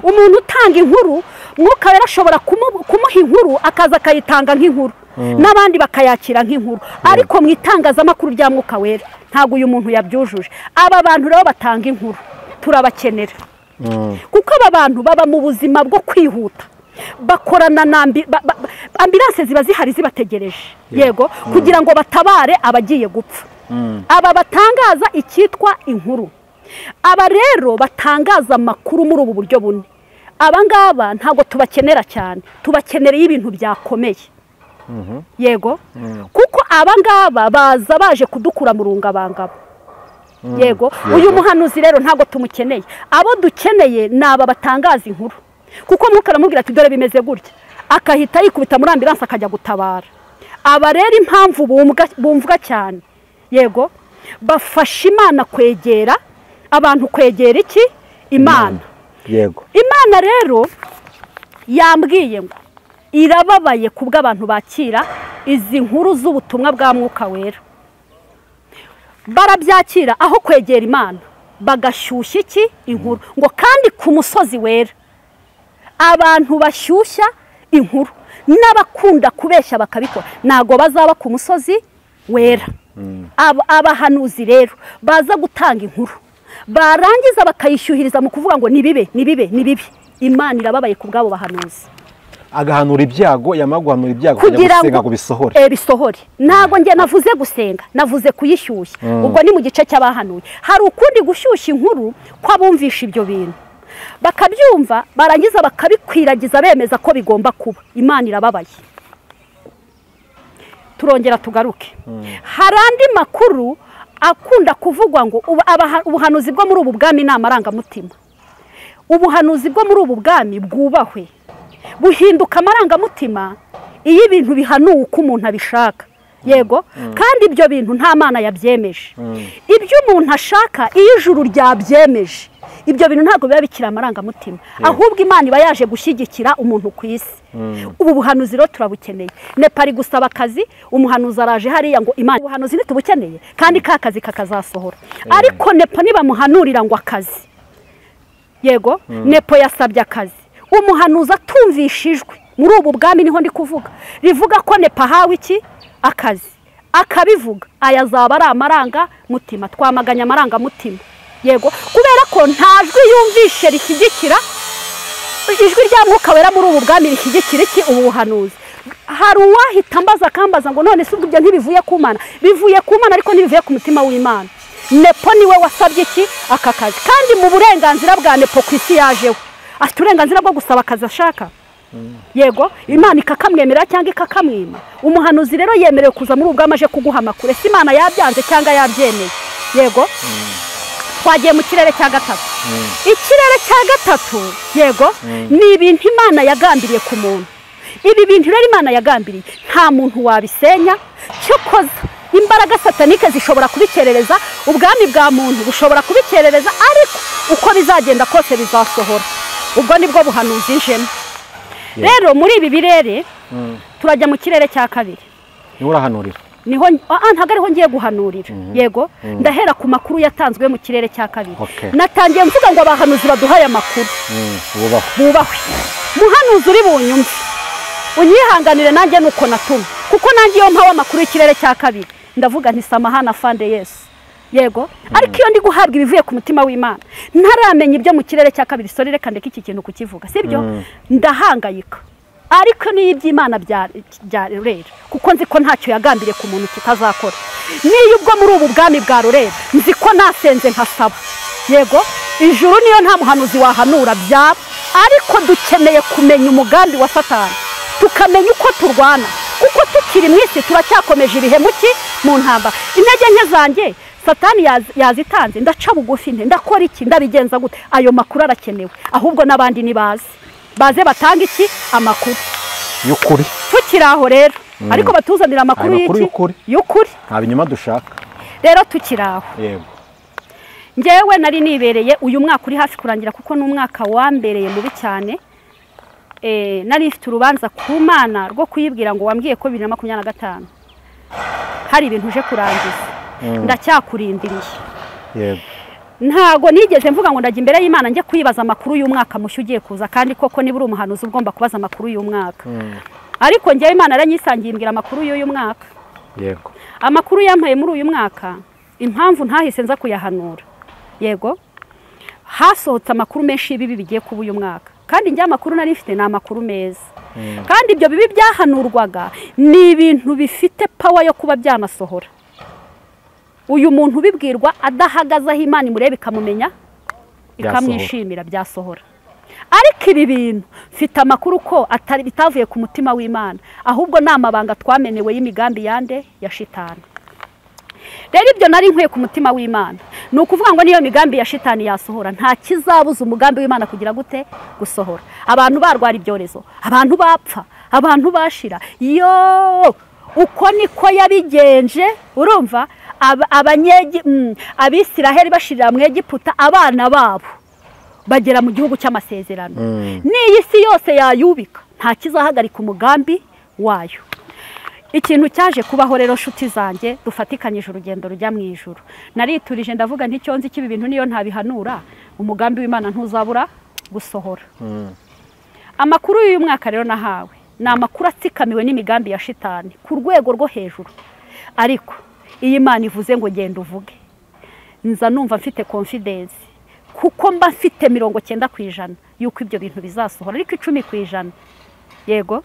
Umuntu utanga inkuru, Mwuka Wera ashobora kumuha inkuru akaza akayitanga nk'inkuru, n'abandi bakayakira nk'inkuru. Ariko mu itangazamakuru rya Mwuka Wera ntabwo uyu muntu yabyujuje. Aba bantu rero batanga inkuru turabakenera, kuko aba bantu baba mu buzima bwo kwihuta, bakorana na ambulance ziba zihari zibategereje, yego, kugira ngo batabare abagiye gupfa. Aba batangaza icyitwa inkuru. Aba rero batangaza amakuru muri ubu buryo bune. Aba ngaba ntabwo tubakenera cyane, tubakenereye ibintu byakomeye. Yego, kuko aba ngaba baza baje kudukura mu rungabangabo. Yego, uyu muhanuzi rero ntabwo tumukeneye. Abo dukeneye ni aba batangaza inkuru, kuko Mwuka aramubwira ati dore bimeze gutya, akahita yikubita muri ambulance akajya gutabara. Aba rero impamvu bumvwa cyane, yego, bafasha Imana kwegera abantu, kwegera iki? Imana. Yego. Imana rero yambwiye ngo irababaye kubw'abantu bakira izi nkuru z'ubutumwa bwa Mwuka Wera. Barabyakira aho kwegera Imana, bagashyushya iki? Inkuru. Ngo kandi ku musozi wera abantu bashyushya inkuru n'abakunda kubeshya bakabikora, ntago bazaba ku musozi wera. Abahanuzi rero baza gutanga inkuru, barangiza bakayishyuhiriza mu kuvuga ngo nibibe, nibibe, nibibe. Imana irababaye ku bw'abo bahanuzi. Agahanura ibyago, yamara guhanura ibyago kugira ngo bisohore. Bisohore. Ntago nge navuze gusenga, navuze kuyishyushya. Ubwo ni mu gice cy'abahanuye. Hari ukundi gushyushya inkuru kw'abumvisha ibyo bintu, bakabyumva, barangiza bakabikwiragiza bemeza ko bigomba kuba. Imana irababaye. Turongera tugaruke. Hari andi makuru akunda kuvugwa ngo ubuhanuzi bwo muri ubu bwami ni amarangamutima. Ubuhanuzi bwo muri ubu bwami bwubahwe, buhinduka amarangamutima iyo ibintu bihanuwe uko umuntu abishaka. Yego, kandi ibyo bintu nta Mana yabyemeje. Ibyo umuntu ashaka iyo ijuru ryabyemeje, ibyo bintu ntabwo biba bikiri amarangamutima, ahubwo Imana iba yaje gushyigikira umuntu ku isi. Ubu buhanuzi rero turabukeneye. Nepari gusaba akazi, umuhanuzi araje hariya ngo Imana, ubuhanuzi ntitubukeneye, kandi ka kazi kakazasohora. Ariko Nepo nibamuhanurira ngo akazi, yego, Nepo yasabye akazi, umuhanuzi atumvishijwe muri ubu bwami, niho ndi kuvuga, rivuga ko Nepo ahawe iki? Akazi, akabivuga, aya azaba ari amarangamutima. Twamaganya amarangamutima. Yego, kubera ko nta jwi yumvishe rishyigikira ijwi rya Mwuka Wera muri ubu bwami rishyigikira iki? Ubu buhanuzi. Hari uwahita ambaza akambaza ngo none se ubwo ibyo ntibivuye ku Mana? Bivuye ku Mana, ariko ntibivuye ku mutima w'Imana. Nepo niwe wasabye iki? Aka kazi. Kandi mu burenganzira bwa Nepo ku isi yajeho, afite uburenganzira bwo gusaba akazi ashaka. Yego, Imana ikakamwemerera cyangwa ikakamwima. Umuhanuzi rero yemerewe kuza muri ubwo amaje kuguha amakuru, ese Imana yabyanze cyangwa yabyemeye? Yego. Twagiye mu kirere cya gatatu. Ikirere cya gatatu, yego, ni ibintu Imana yagambiriye ku muntu. Ibi bintu rero Imana yagambiriye nta muntu wabisenya. Cyokoza imbaraga satanike zishobora kubikerereza, ubwami bwa muntu bushobora kubikerereza, ariko uko bizagenda kose bizasohora. Ubwo nibwo buhanuzi njemo. Rero muri ibi birere turajya mu kirere cya kabiri. Niho urahanurira? Niho ntabwo ariho ngiye guhanurira. Yego, ndahera ku makuru yatanzwe mu kirere cya kabiri. Natangiye mvuga ngo abahanuzi baduhaye amakuru bubahwe. Muhanuzi uri bunyumve, unyihanganire nanjye nuko natuma, kuko nanjye iyo mpawe amakuru y'ikirere cya kabiri ndavuga nti samahana afande Yesu. Yego, ariko iyo ndi guhabwa ibivuye ku mutima w'Imana ntaramenya ibyo mu kirere cya kabiri, sore reka ndeke iki kintu kukivuga, sibyo? Ndahangayika. Ariko niyo iby'Imana bya Rurera, kuko nzi ko ntacyo yagambiriye ku muntu kitazakora. Niyo ubwo muri ubu bwami bwa Rurera nzi ko nasenze nkasaba, yego, ijuru niyo nta muhanuzi wahanura byaba, ariko dukeneye kumenya umugambi wa Satani, tukamenya uko turwana, kuko tukiri mu isi turacyakomeje ibihe muki mu ntambara. Intege nke zanjye Satani yazitanze, ndaca bugufi nte, ndakora iki, ndabigenza gute? Ayo makuru arakenewe, ahubwo n'abandi nibaze, baze batanga iki? Amakuru y'ukuri. Tukiri aho rero ariko batuzanira amakuru y'iki y'ukuri, nta binyoma dushaka. Rero tukiri aho, yego, njyewe nari nibereye uyu mwaka uri hafi kurangira kuko ni umwaka wambereye mubi cyane. Nari mfite urubanza ku Mana rwo kuyibwira ngo wambwiye ko 2025 hari ibintu uje kurangiza, ndacyakurindiriye. Yego, ntago nigeze mvuga ngo ndajya imbere y'Imana njye kuyibaza amakuru y'umwaka mushya ugiye kuza, kandi koko niba uri umuhanuzi ugomba kubaza amakuru y'umwaka. Ariko njyewe Imana yaranyisangiye imbwira amakuru y'uyu mwaka. Yego, amakuru yampaye muri uyu mwaka, impamvu ntahise nza kuyahanura, yego, hasohotse amakuru menshi y'ibibi bigiye kuba uyu mwaka, kandi njye amakuru nari mfite ni amakuru meza. Kandi ibyo bibi byahanurwaga ni ibintu bifite power yo kuba byanasohora. Uyu muntu ubibwirwa adahagaze aho Imana imureba ikamumenya ikamwishimira, byasohora. Ariko ibi bintu mfite amakuru ko atari bitavuye ku mutima w'Imana, ahubwo ni amabanga twamenewe y'imigambi yande ya shitani. Rero ibyo nari nkwiye ku mutima w'Imana, ni ukuvuga ngo niyo migambi ya shitani yasohora, nta kizabuza umugambi w'Imana kugira gute gusohora. Abantu barwara ibyorezo, abantu bapfa, abantu bashira, yo uko niko yabigenje. Urumva Abisiraheli bashirira mu Egiputa abana babo bagera mu gihugu cy'amasezerano. N'iyi si yose yayubika nta kizahagarika umugambi wayo. Ikintu cyaje kubaho rero nshuti zanjye, dufatikanyije urugendo rujya mu ijuru, nariturije ndavuga nti cyo nzi kibi bintu niyo ntabihanura, umugambi w'Imana ntuzabura gusohora. Amakuru y'uyu mwaka rero nahawe ni amakuru atsikamiwe n'imigambi ya shitani ku rwego rwo hejuru. Ariko iyi Imana ivuze ngo genda uvuge, nza numva mfite confidence kuko mba mfite 90% yuko ibyo bintu bizasohora, ariko 10% yego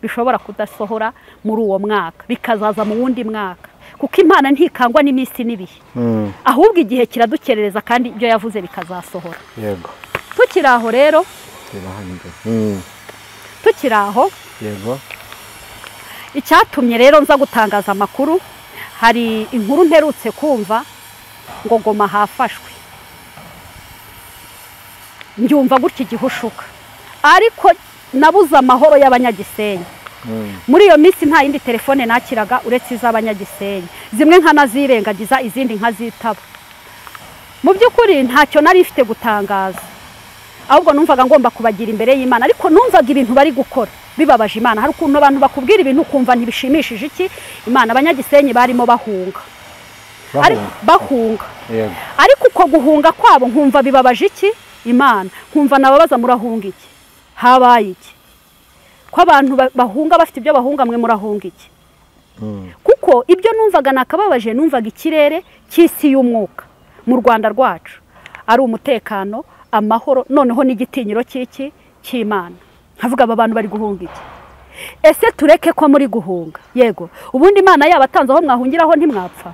bishobora kudasohora muri uwo mwaka, bikazaza mu wundi mwaka, kuko Imana ntikangwa n'iminsi n'ibihe, ahubwo igihe kiradukerereza kandi ibyo yavuze bikazasohora. Yego, tukiri aho rero, tukiri aho, yego, icyatumye rero nza gutangaza amakuru, hari inkuru mperutse kumva ngo Goma hafashwe, mbyumva gutya igihushuka, ariko nabuze amahoro y'abanyagisenyi. Muri iyo minsi nta yindi telefone nakiraga uretse iz'abanyagisenyi, zimwe nkanazirengagiza izindi nkazitaba. Mu by'ukuri ntacyo nari mfite gutangaza, ahubwo numvaga ngomba kubagira imbere y'Imana, ariko numvaga ibintu bari gukora bibabaje Imana. Hari ukuntu abantu bakubwira ibintu ukumva ntibishimishije iki Imana. Abanyagisenyi barimo bahunga, bahunga, ariko uko guhunga kwabo nkumva bibabaje iki Imana, nkumva nababaza murahunga iki, habaye iki, ko abantu bahunga bafite ibyo bahunga, mwe murahunga iki? Kuko ibyo numvaga nakababaje, numvaga ikirere cy'isi y'umwuka mu Rwanda rwacu ari umutekano, amahoro, noneho n'igitinyiro cy'iki cy'Imana. Nkavuga aba bantu bari guhunga iki? Ese tureke ko muri guhunga? Yego, ubundi Imana yabatanze aho mwahungiraho ntimwapfa.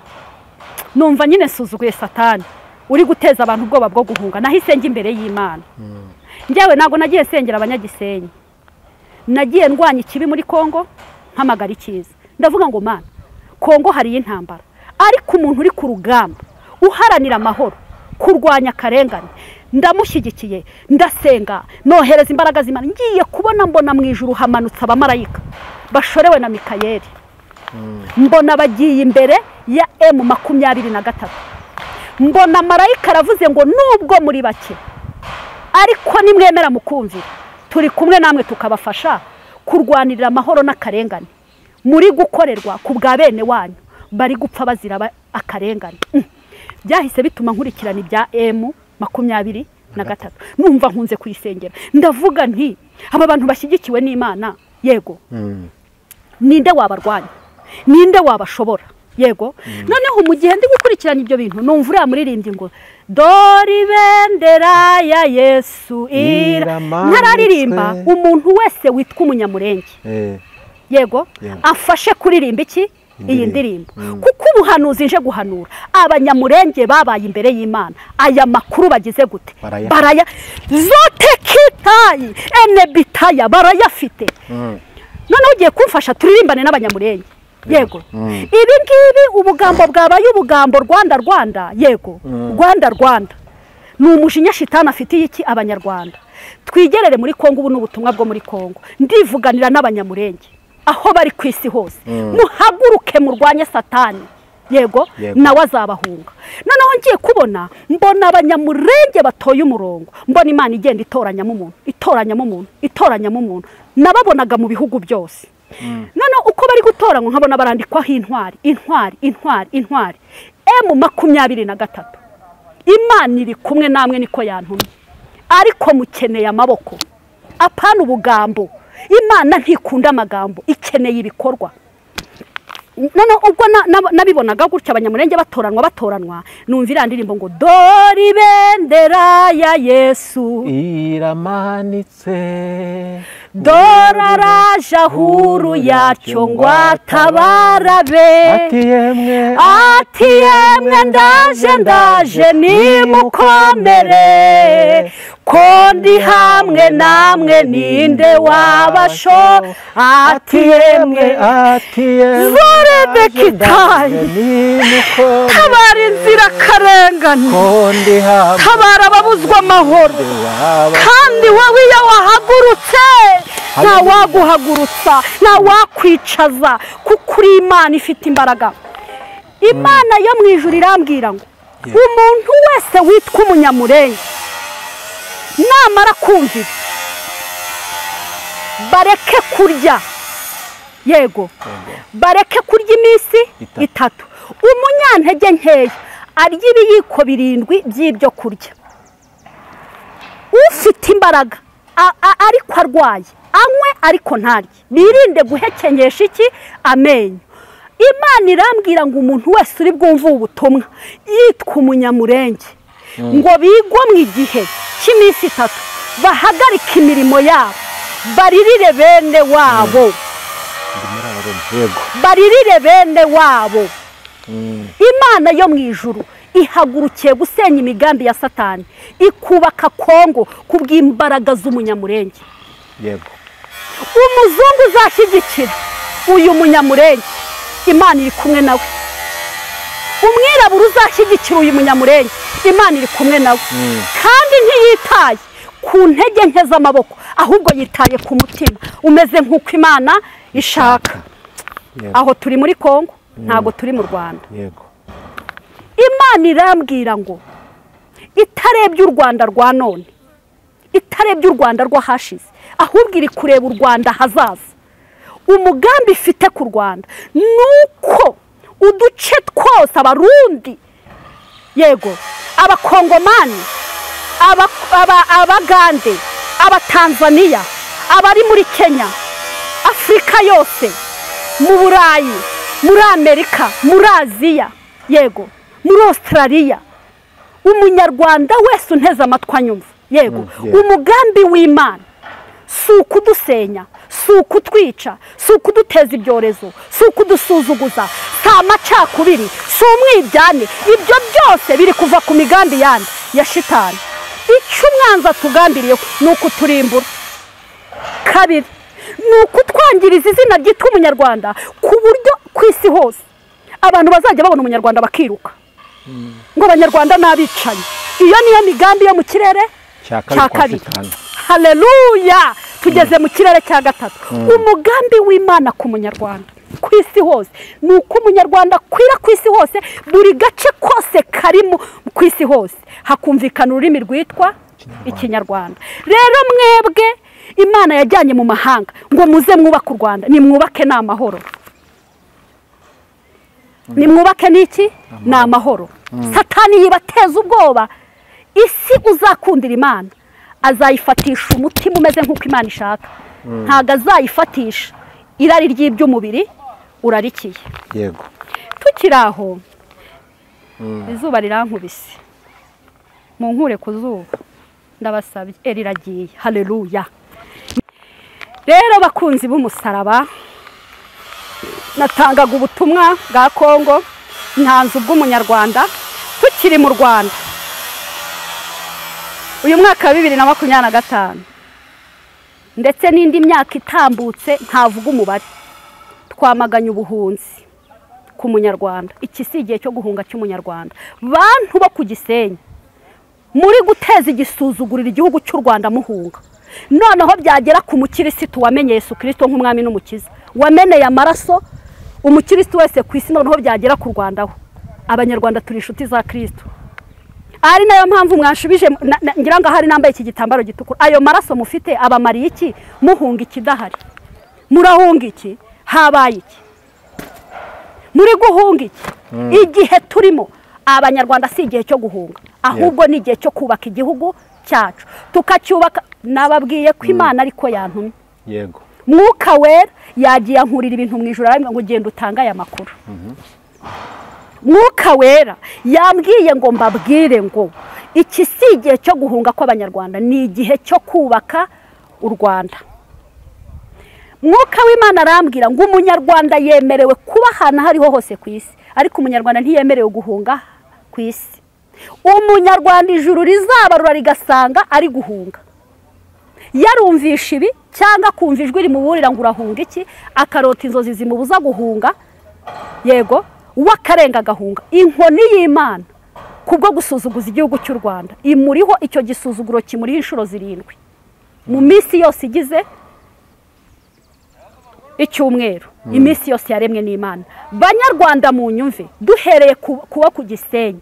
Numva nyine nsuzuguye Satani uri guteza abantu ubwoba bwo guhunga. Nahise njya imbere y'Imana. Njyewe ntago nagiye sengera abanyagisenyi, nagiye ndwanya ikibi muri Kongo mpamagara icyiza. Ndavuga ngo Mana, Kongo hari intambara, ariko umuntu uri ku rugamba uharanira amahoro, kurwanya akarengane, ndamushyigikiye, ndasenga, nohereza imbaraga z'Imana. Ngiye kubona mbona mu ijuru hamanutse abamarayika bashorewe na Mikayeli, mbona bagiye imbere ya M23, mbona marayika aravuze ngo nubwo muri bake ariko nimwemera mukumvira, turi kumwe namwe tukabafasha kurwanirira amahoro n'akarengane muri gukorerwa ku bwa bene wanyu bari gupfa bazira akarengane. Byahise bituma nkurikirana ibya M23, numva nkunze kuyisengera. Ndavuga nti aba bantu bashyigikiwe n'Imana, yego, ninde wabarwanya, ninde wabashobora? Yego. Noneho mu gihe ndi gukurikirana ibyo bintu, numva uriya muririmbyi ngo dore ibendera ya Yesu ira, ntararirimba umuntu wese witwa umunyamurenge, yego, afashe kuririmba iki iyi ndirimbo, kuko ubuhanuzi nje guhanura abanyamurenge babaye imbere y'Imana. Aya makuru bagize gute? Baraya zote kitayi enebitaya barayafite. Noneho ugiye kumfasha turirimbane n'abanyamurenge, yego. Ibi ngibi ubugambo bwabaye ubugambo Rwanda Rwanda, yego, Rwanda Rwanda ni umujinya shitani afitiye iki abanyarwanda. Twigerere muri Kongo, ubu n'ubutumwa bwo muri Kongo, ndivuganira n'abanyamurenge. Aho bari ku isi hose muhaguruke murwanye Satani. Yego, nawe azabahunga. Noneho ngiye kubona mbona abanyamurenge batoye umurongo, mbona Imana igenda itoranyamo umuntu, itoranyamo umuntu, itoranyamo umuntu. Nababonaga mu bihugu byose. Noneho uko bari gutoranywa nkabona barandikwaho intwari, intwari, intwari, intwari. M23. Imana iri kumwe namwe niko yantumye. Ariko mukeneye amaboko. Apana ubugambo. Imana ntikunda amagambo, ikeneye ibikorwa. None ubwo nabibonaga gutya abanyamurenge batoranwa, numva indirimbo ngo dore ibendera ya Yesu iramanitse, dore araje ahuru yacyo ngo atabarabe, ati yemwe ndaje ndaje nimukomere, ko ndi hamwe namwe ninde wabasho, ati yemwe tabara inzirakarengane, tabara ababuzwa amahoro. Kandi wowe iyo wahagurutse nta waguhagurutsa, nta wakwicaza, kuko uri Imana ifite imbaraga. Imana yo mu ijuru irambwira ngo umuntu wese witwa umunyamurenge namara kumvira bareke kurya, yego, bareke kurya iminsi 3. Umunyantege nkeya arya ibiyiko 7 by'ibyo kurya. Ufite imbaraga ariko arwaye anywe ariko ntarye, birinde guhekenyesha iki amenyo. Imana irambwira ngo umuntu wese uri bwumve ubutumwa yitwa umunyamurenge ngo bigomwe igihe cy'iminsi 3, bahagarike imirimo yabo, baririre bene wabo, baririre bene wabo. Imana yo mu ijuru ihagurukiye gusenya imigambi ya Satani, ikubaka Kongo kubw'imbaraga z'umunyamurenge. Yego, umuzungu uzashyigikira uyu munyamurenge, Imana iri kumwe nawe. Umwirabura uzashyigikira uyu munyamurenge, Imana iri kumwe nawe. Kandi ntiyitaye ku ntege nke z'amaboko, ahubwo yitaye ku mutima umeze nk'uko Imana ishaka. Aho turi muri Kongo, ntago turi mu Rwanda. Yego, Imana irambwira ngo itarebye u Rwanda rwa none, itarebye u Rwanda rw'ahashize, ahubwo iri kureba u Rwanda hazaza. Umugambi ifite ku Rwanda nuko uduce twose, abarundi, yego, abakongomani, abagande, abatanzania, abari muri Kenya, Afurika yose, mu Burayi, muri Amerika, muri Aziya, yego, muri Australia, umunyarwanda wese unteze amatwi anyumva, yego, umugambi w'Imana si ukudusenya, si ukutwica, si ukuduteza ibyorezo, si ukudusuzuguza, si amacakubiri, si umwiryane. Ibyo byose biri kuva ku migambi yandi ya shitani. Icyo umwanzi atugambiriye ni ukuturimbura. Kabiri, ni ukutwangiriza izina ryitwa umunyarwanda, ku buryo ku isi hose abantu bazajya babona umunyarwanda bakiruka ngo abanyarwanda n'abicanyi. Iyo niyo migambi yo mu kirere cya kabiri. Haleluya, tugeze mu kirere cya gatatu. Umugambi w'Imana ku munyarwanda ku isi hose ni uko umunyarwanda akwira ku isi hose, buri gace kose karimo ku isi hose hakumvikana ururimi rwitwa Ikinyarwanda. Rero mwebwe Imana yajyanye mu mahanga ngo muze mwubake u Rwanda, nimwubake ni amahoro. Nimwubake niki? Ni amahoro. Satani yibateza ubwoba. Isi uzakundira Imana azayifatisha umutima umeze nk'uko Imana ishaka. Ntago azayifatisha irari ry'iby'umubiri urarikiye. Yego, tukiri aho izuba rirankubise, munkure ku zuba ndabasabye, riragiye. Haleluya. Rero bakunzi b'umusaraba, natangaga ubutumwa bwa Kongo, ntanze ubw'umunyarwanda. Tukiri mu Rwanda uyu mwaka wa 2025 ndetse n'indi myaka itambutse ntavuga umubare, twamaganye ubuhunzi ku munyarwanda. Iki si igihe cyo guhunga cy'umunyarwanda. Bantu bo ku Gisenyi muri guteza igisuzugurira igihugu cy'u Rwanda muhunga, noneho byagera ku mukirisitu wamenye Yesu Kristo nk'umwami n'umukiza Wameneye amaraso umukristo wese ku isi, noneho byagera ku Rwanda ho Abanyarwanda turi inshuti za Kristo. Ari nayo mpamvu mwanshubije ngira ngo ahari nambaye iki gitambaro gitukura. Ayo maraso mufite abamariye iki? Muhunga ikidahari. Murahunga iki? Habaye iki? Muri guhunga iki? Igihe turimo Abanyarwanda si igihe cyo guhunga, ahubwo ni igihe cyo kubaka igihugu cyacu tukacyubaka. Nababwiye ko Imana ariko yantumye. Yego. Mwuka Wera yagiye ankurira ibintu mu ijuru arambwira ngo genda utange aya makuru. Mwuka Wera yambwiye ngo mbabwire ngo iki si igihe cyo guhunga kw'Abanyarwanda, ni igihe cyo kubaka u Rwanda. Mwuka w'Imana arambwira ngo Umunyarwanda yemerewe kuba ahantu hariho hose ku isi, ariko Umunyarwanda ntiyemerewe guhunga ku isi. Umunyarwanda ijuru rizabarura rigasanga ari guhunga. Yarumvisha ibi cyangwa kumva ijwi rimuburira ngo urahunga iki, akarota inzozi zimubuza guhunga. Yego, uwakarenga agahunga. Inkoni y'Imana kubwo gusuzuguza igihugu cy'u Rwanda imuriho icyo gisuzuguro kimuriho inshuro 7 mu minsi yose igize icyumweru, iminsi yose yaremwe n'Imana. Banyarwanda mu nyumve, duhereye kuba ku Gisenyi,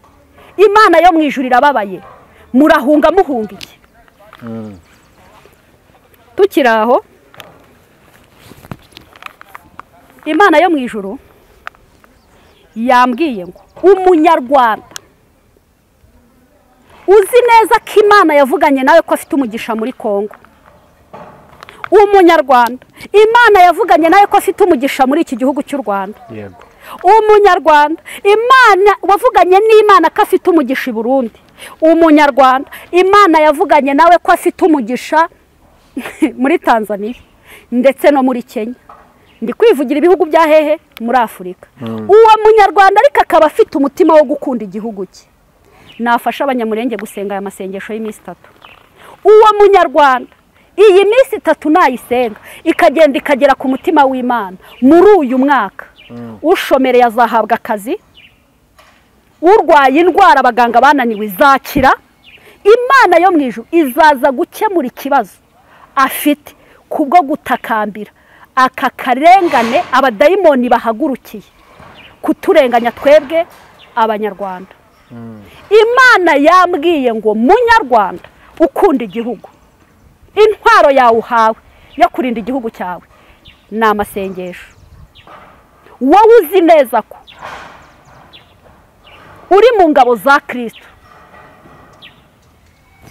Imana yo mu ijuru irababaye. Murahunga muhunga iki? Tukiri aho, Imana yo mu ijuru yambwiye ngo Umunyarwanda uzi neza ko Imana yavuganye nawe ko afite umugisha muri Kongo, Umunyarwanda Imana yavuganye nawe ko afite umugisha muri iki gihugu cy'u Rwanda. Yego. Umunyarwanda Imana wavuganye n'Imana ko afite umugisha i Burundi, Umunyarwanda Imana yavuganye nawe ko afite umugisha muri Tanzania ndetse no muri Kenya. Ndi kwivugira ibihugu bya hehe muri Afurika. Uwo Munyarwanda ariko akaba afite umutima wo gukunda igihugu cye, nafasha Abanyamurenge gusenga aya masengesho y'iminsi 3. Uwo Munyarwanda iyi minsi 3 nayisenga ikagenda ikagera ku mutima w'Imana muri uyu mwaka, ushomereye azahabwa akazi, urwaye indwara abaganga bananiwe izakira. Imana yo mu ijuru izaza gukemura ikibazo afite kubwo gutakambira aka karengane abadayimoni bahagurukiye kuturenganya twebwe Abanyarwanda. Imana yambwiye ngo Munyarwanda ukunda igihugu, intwaro yawe uhawe yo kurinda igihugu cyawe ni amasengesho. Wowe uzi neza ko uri mu ngabo za Kristo,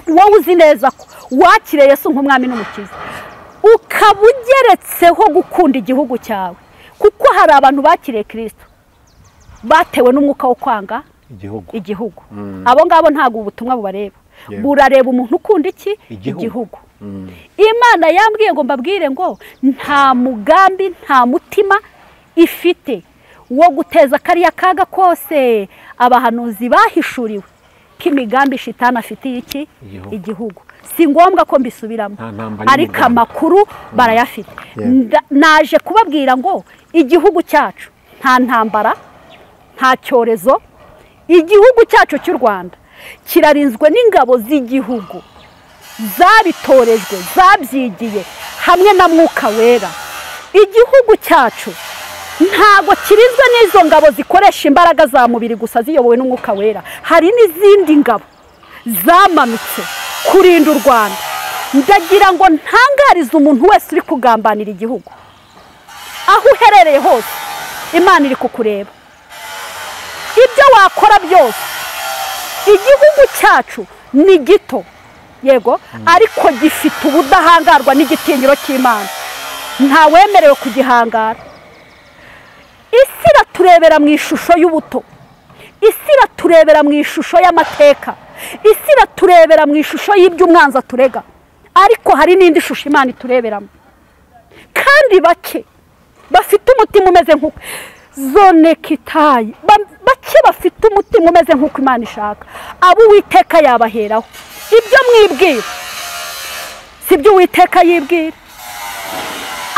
wowe uzi neza ko wakiriye Yesu nk'umwami n'umukiza, ukaba ugeretseho gukunda igihugu cyawe, kuko hari abantu bakiriye Kristo batewe n'umwuka wo kwanga igihugu. Abo ngabo ntabwo ubutumwa bubareba, burareba umuntu ukunda iki? Igihugu. Imana yambwiye ngo mbabwire ngo nta mugambi nta mutima ifite wo guteza kariya kaga kose abahanuzi bahishuriwe k'imigambi shitani afitiye iki? Igihugu. Si ngombwa ko mbisubiramo, ariko amakuru barayafite. Naje kubabwira ngo igihugu cyacu nta ntambara, nta cyorezo. Igihugu cyacu cy'u Rwanda kirarinzwe n'ingabo z'igihugu zabitorejwe, zabyigiye hamwe na Mwuka Wera. Igihugu cyacu ntago kirinzwe n'izo ngabo zikoresha imbaraga za mubiri gusa ziyobowe n'Umwuka Wera, hari n'izindi ngabo zamanutse kurinda u Rwanda. Ndagira ngo ntangarize umuntu wese uri kugambanira igihugu, aho uherereye hose Imana iri kukureba. Ibyo wakora byose, igihugu cyacu ni gito yego, ariko gifite ubudahangarwa n'igitinyiro cy'Imana, ntawemerewe kugihangara. Isi iraturebera mu ishusho y'ubuto, isi iraturebera mu ishusho y'amateka, isi iraturebera mu ishusho y'iby'umwanzi aturega, ariko hari n'indi shusho Imana itureberamo. Kandi bake bafite umutima umeze nk'uko zonekitayi, bake bafite umutima umeze nk'uko Imana ishaka, abo Uwiteka yabaheraho. Ibyo mwibwira si byo Uwiteka yibwira,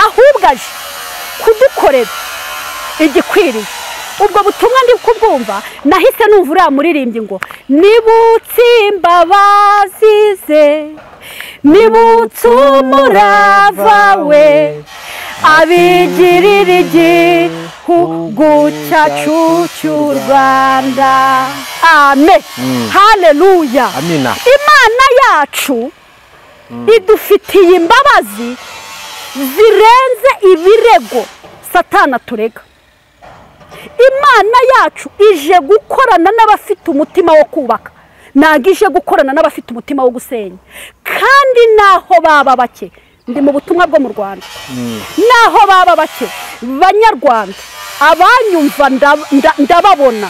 ahubwo aje kudukorera igikwiriye. Ubwo butumwa ndi kubwumva nahise numva uriya muririmbyi ngo nibutse imbabazi ze, nibutse umurava we, Abigirira igihugu cyacu cy'u Rwanda. Amen. Haleluya. Amina. Imana yacu idufitiye imbabazi zirenze ibirego Satana turega. Imana yacu ije gukorana n'abafite umutima wo kubaka, ntabwo ije gukorana n'abafite umutima wo gusenya. Kandi naho baba bake, ndi mu butumwa bwo mu Rwanda, naho baba bake banyarwanda abanyumva ndababona,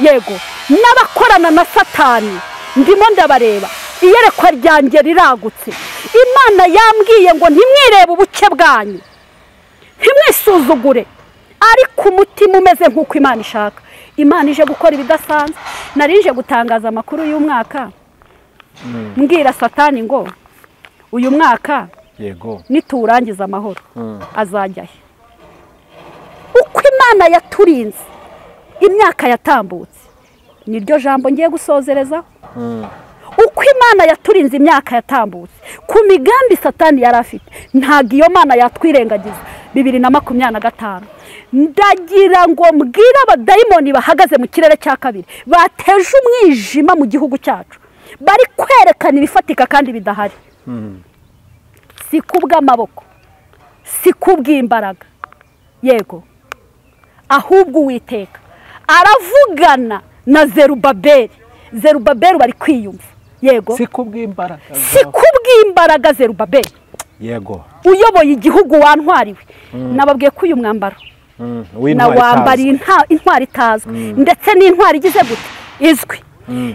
yego, n'abakorana na Satani ndimo ndabareba. Iyerekwa ryanjye riragutse. Imana yambwiye ngo ntimwirebe ubuke bwanyu, ntimwisuzugure, ariko umutima umeze nk'uko Imana ishaka. Imana ije gukora ibidasanzwe. Narije gutangaza amakuru y'umwaka, mbwira Satani ngo uyu mwaka yego niturangiza amahoro azajya he? Uko Imana yaturinze imyaka yatambutse, niryo jambo ngiye gusozerezaho. Uko Imana yaturinze imyaka yatambutse ku migambi Satani yari afite, ntabwo iyo Mana yatwirengagiza. 2025 ndagira ngo mbwire abadayimoni bahagaze mu kirere cya kabiri bateje umwijima mu gihugu cyacu, bari kwerekana ibifatika kandi bidahari. Si kubw'amaboko, si kubw'imbaraga, yego, ahubwo Uwiteka aravugana na Zerubabeli. Zerubabeli bari kwiyumva, yego, si kubw'imbaraga, si kubw'imbaraga Zerubabeli, yego, uyoboye igihugu wantwariwe. Nababwiye ko uyu mwambaro nawambariye intwari itazwi, ndetse n'intwari igize gute izwi.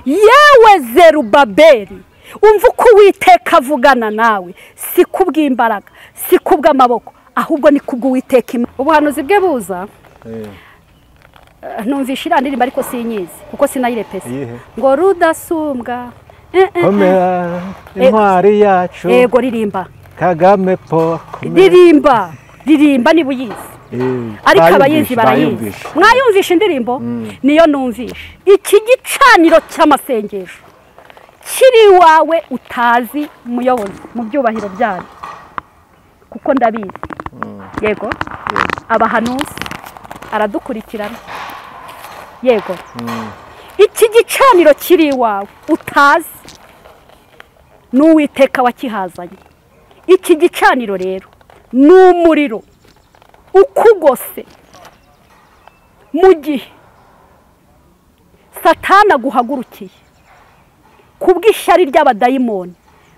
Yewe Zerubabeli, umva uko Uwiteka avugana nawe, si kubw'imbaraga, si kubw'amaboko, ahubwo ni kubw'Uwiteka. Ubuhanuzi bwe buza, numvisha iriya ndirimbo ariko sinyizi kuko sinayirepese, ngo rudasumbwa komera intwari yacu. Yego, ririmba Kagame Paul, ririmba, ririmba niba uyizi, ariko abayizi barayizi. Mwayumvisha indirimbo? Niyo numvisha. Iki gicaniro cy'amasengesho kiri iwawe utazi muyobozi mu byubahiro byanyu, kuko ndabizi, yego, abahanuzi aradukurikirana, yego. Iki gicaniro kiri iwawe utazi n'Uwiteka wakihazanye. Iki gicaniro rero ni umuriro ukugose mu gihe Satana aguhagurukiye kubw'ishyari ry'abadayimoni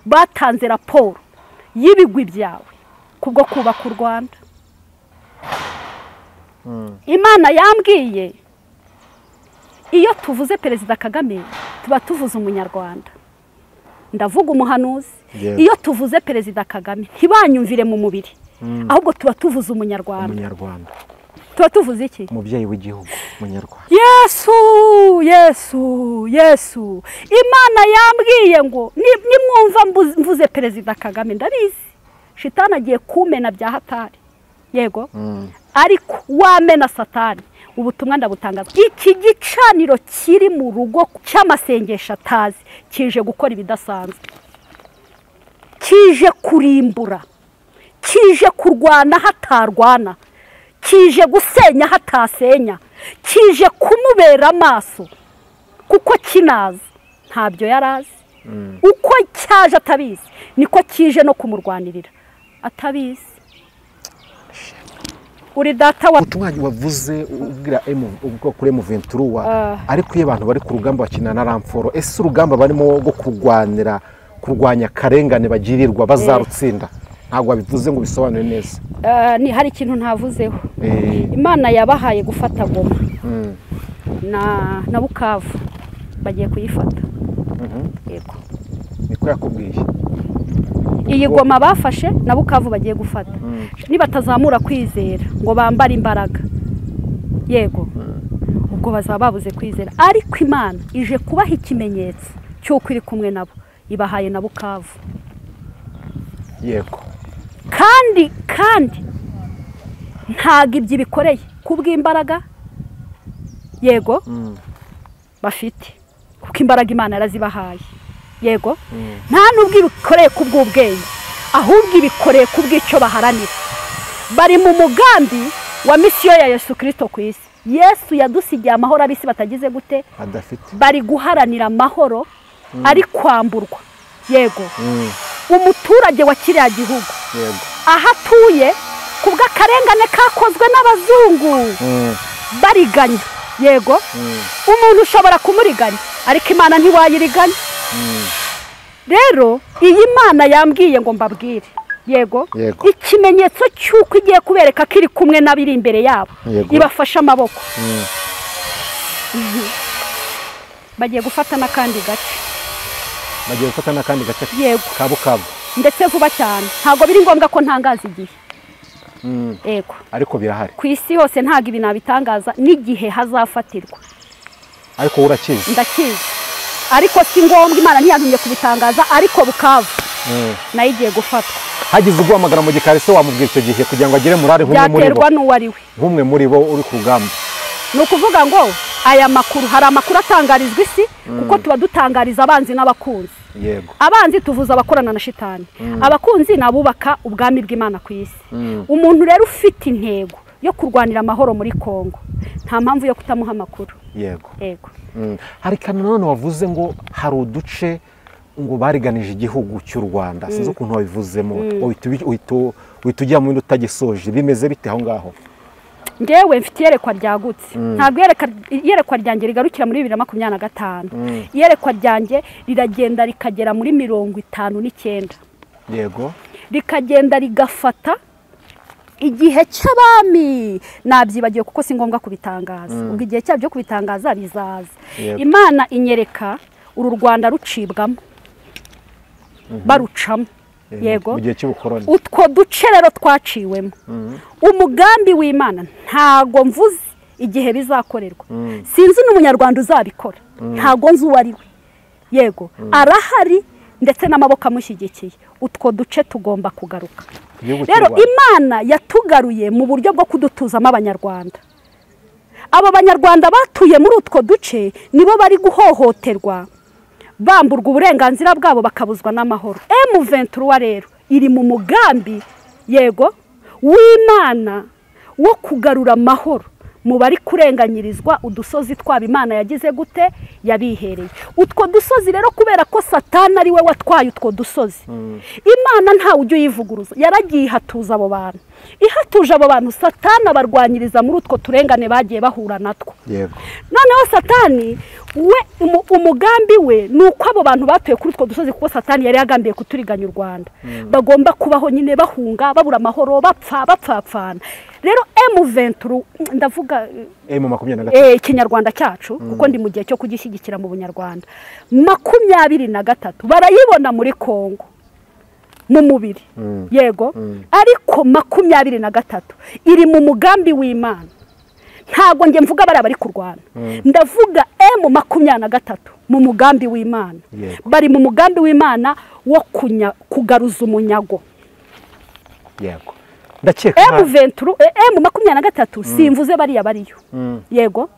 batanze raporo y'ibigwi byawe kubwo kubaka u Rwanda. Imana yambwiye iyo tuvuze Perezida Kagame tuba tuvuze umunyarwanda. Ndavuga umuhanuzi. Iyo tuvuze Perezida Kagame ntibanyumvire mu mubiri, ahubwo tuba tuvuze umunyarwanda. Umunyarwanda. Tuba tuvuze iki? Umubyeyi w'igihugu, umunyarwanda. Yesu, Yesu, Yesu. Imana yambwiye ngo nimwumva mvuze Perezida Kagame, ndabizi shitani agiye kumena bya hatari, yego, ariko wamena Satani. Ubutumwa ndabutangaza. Iki gicaniro kiri mu rugo cy'amasengesho atazi kije gukora ibidasanzwe, kije kurimbura, kije kurwana hatarwana, kije gusenya hatasenya, kije kumubera amaso kuko kinazi ntabyo yarazi. Uko cyaje atabizi niko kije no kumurwanirira atabizi. Uri data wa ubutumwa wavuze ubwira ubwo kuri M23, ariko iyo abantu bari ku rugamba bakina na ramforo, ese urugamba barimo rwo kurwanira kurwanya karengane bagirirwa bazarutsinda? Ntabwo wabivuze ngo bisobanure neza. Ni hari ikintu ntavuzeho. Imana yabahaye gufata Goma na Bukavu, bagiye kuyifata. Yego, niko yakubwiye. Iyi Goma bafashe na Bukavu bagiye gufata. Nibatazamura kwizera ngo bambare imbaraga, yego, ubwo bazaba babuze kwizera. Ariko Imana ije kubaha ikimenyetso cy'uko iri kumwe nabo, ibahaye na Bukavu, yego. Kandi ntago ibyo bikoreye kubw'imbaraga, yego, bafite, kuko imbaraga Imana yarazibahaye, yego. Nta nubwo ibikoreye kubw'ubwenge, ahubwo ibikoreye kubw'icyo baharanira. Bari mu mugambi wa misiyo ya Yesu Kristo ku isi. Yesu yadusigiye amahoro abisi batagize gute? Adafite. Bari guharanira amahoro ari kwamburwa. Yego. Umuturage wa kiriya gihugu. Yego. Aho atuye kubw'akarengane kakozwe n'abazungu. Bariganya. Yego. Umuntu ushobora kumuriganya ariko Imana ntiwayiriganya. Rero iyi Mana yambwiye ngo mbabwire. Yego. Ikimenyetso cy'uko igiye kubereka kiri kumwe n'abiri imbere yabo. Ibafasha amaboko. Bagiye gufata n'akandi gace. Bagiye gufata n'akandi gace. Yego. Kabukabu. Ndetse vuba cyane. Ntago biri ngombwa ko ntangaza igihe. Yego. Ariko birahari. Ku isi hose ntago ibi nabitangaza n'igihe hazafatirwa. Ariko urakizi. Ndakizi. Ariko si ngombwa, Imana ntiyantumye kubitangaza, ariko Bukavu nayo igiye gufatwa. Hagize uguhamagara mu gikari se wamubwira icyo gihe kugira ngo agere murare nk'umwe muri bo? Byaterwa n'uwo ari we. Nk'umwe muri bo uri ku rugamba. Ni ukuvuga ngo aya makuru, hari amakuru atangarizwa isi kuko tuba dutangariza abanzi n'abakunzi. Yego. Abanzi tuvuza abakorana na shitani. Abakunzi nabubaka ubwami bw'Imana ku isi. Umuntu rero ufite intego yo kurwanira amahoro muri Kongo, nta mpamvu yo kutamuha amakuru. Yego. Yego. Hari kanone wavuze ngo hari uduce ngo bariganije igihugu cy'u Rwanda. Sinzi ukuntu wabivuzemo. Uhita ujya mu bindi utagisoje. Bimeze bite aho ngaho? Ngewe mfite iyerekwa ryagutse. Ntabwo iyerekwa ryanjye rigarukira muri 2025. Iyerekwa ryanjye riragenda rikagera muri 59. Yego. Rikagenda rigafata igihe cy'abami. Nabyibagiwe kuko si ngombwa kubitangaza. Ubwo igihe cyabyo kubitangaza bizaza. Imana inyereka uru Rwanda rucibwamo. Barucamo. Yego. Mu gihe cy'ubukoroni. Utwo duce rero twaciwemo. Umugambi w'Imana ntago mvuze igihe bizakorerwa. Sinzi n'umunyarwanda uzabikora. Ntago nzi uwo ari we. Yego. Arahari ndetse n'amaboko amushyigikiye. Utwo duce tugomba kugaruka. Rero Imana yatugaruye mu buryo bwo kudutuzamo abanyarwanda. Abo banyarwanda batuye muri utwo duce nibo bari guhohoterwa, bamburwa uburenganzira bwabo bakabuzwa n'amahoro. M23 rero iri mu mugambi, yego, w'Imana wo kugarura amahoro mu bari kurenganyirizwa udusozi twabo Imana yagize gute? Yabihereye. Utwo dusozi rero kubera ko Satani ari we watwaye utwo dusozi, Imana ntawe ujya uyivuguruza, yaragiye ihatuza abo bantu. Ihatuje abo bantu, Satani abarwanyiriza muri utwo turengane bagiye bahura natwo. Yego. Noneho Satani we umugambi we ni uko abo bantu batuye kuri utwo dusozi, kuko Satani yari yagambiye kuturiganya u Rwanda, bagomba kubaho nyine bahunga, babura amahoro, bapfa bapfapfana. Rero M23 ndavuga M23 ikinyarwanda cyacu, kuko ndi mu gihe cyo kugishyigikira mu bunyarwanda. 23 barayibona muri Kongo mu mubiri. Yego. Ariko 23 iri mu mugambi w'Imana. Ntago nge mvuga bari abari kurwana. Ndavuga M23 mu mugambi w'Imana. Bari mu mugambi w'Imana wo kugaruza umunyago. Yego. Ndakeka M23 M23 simvuze bariya bariyo. Yego.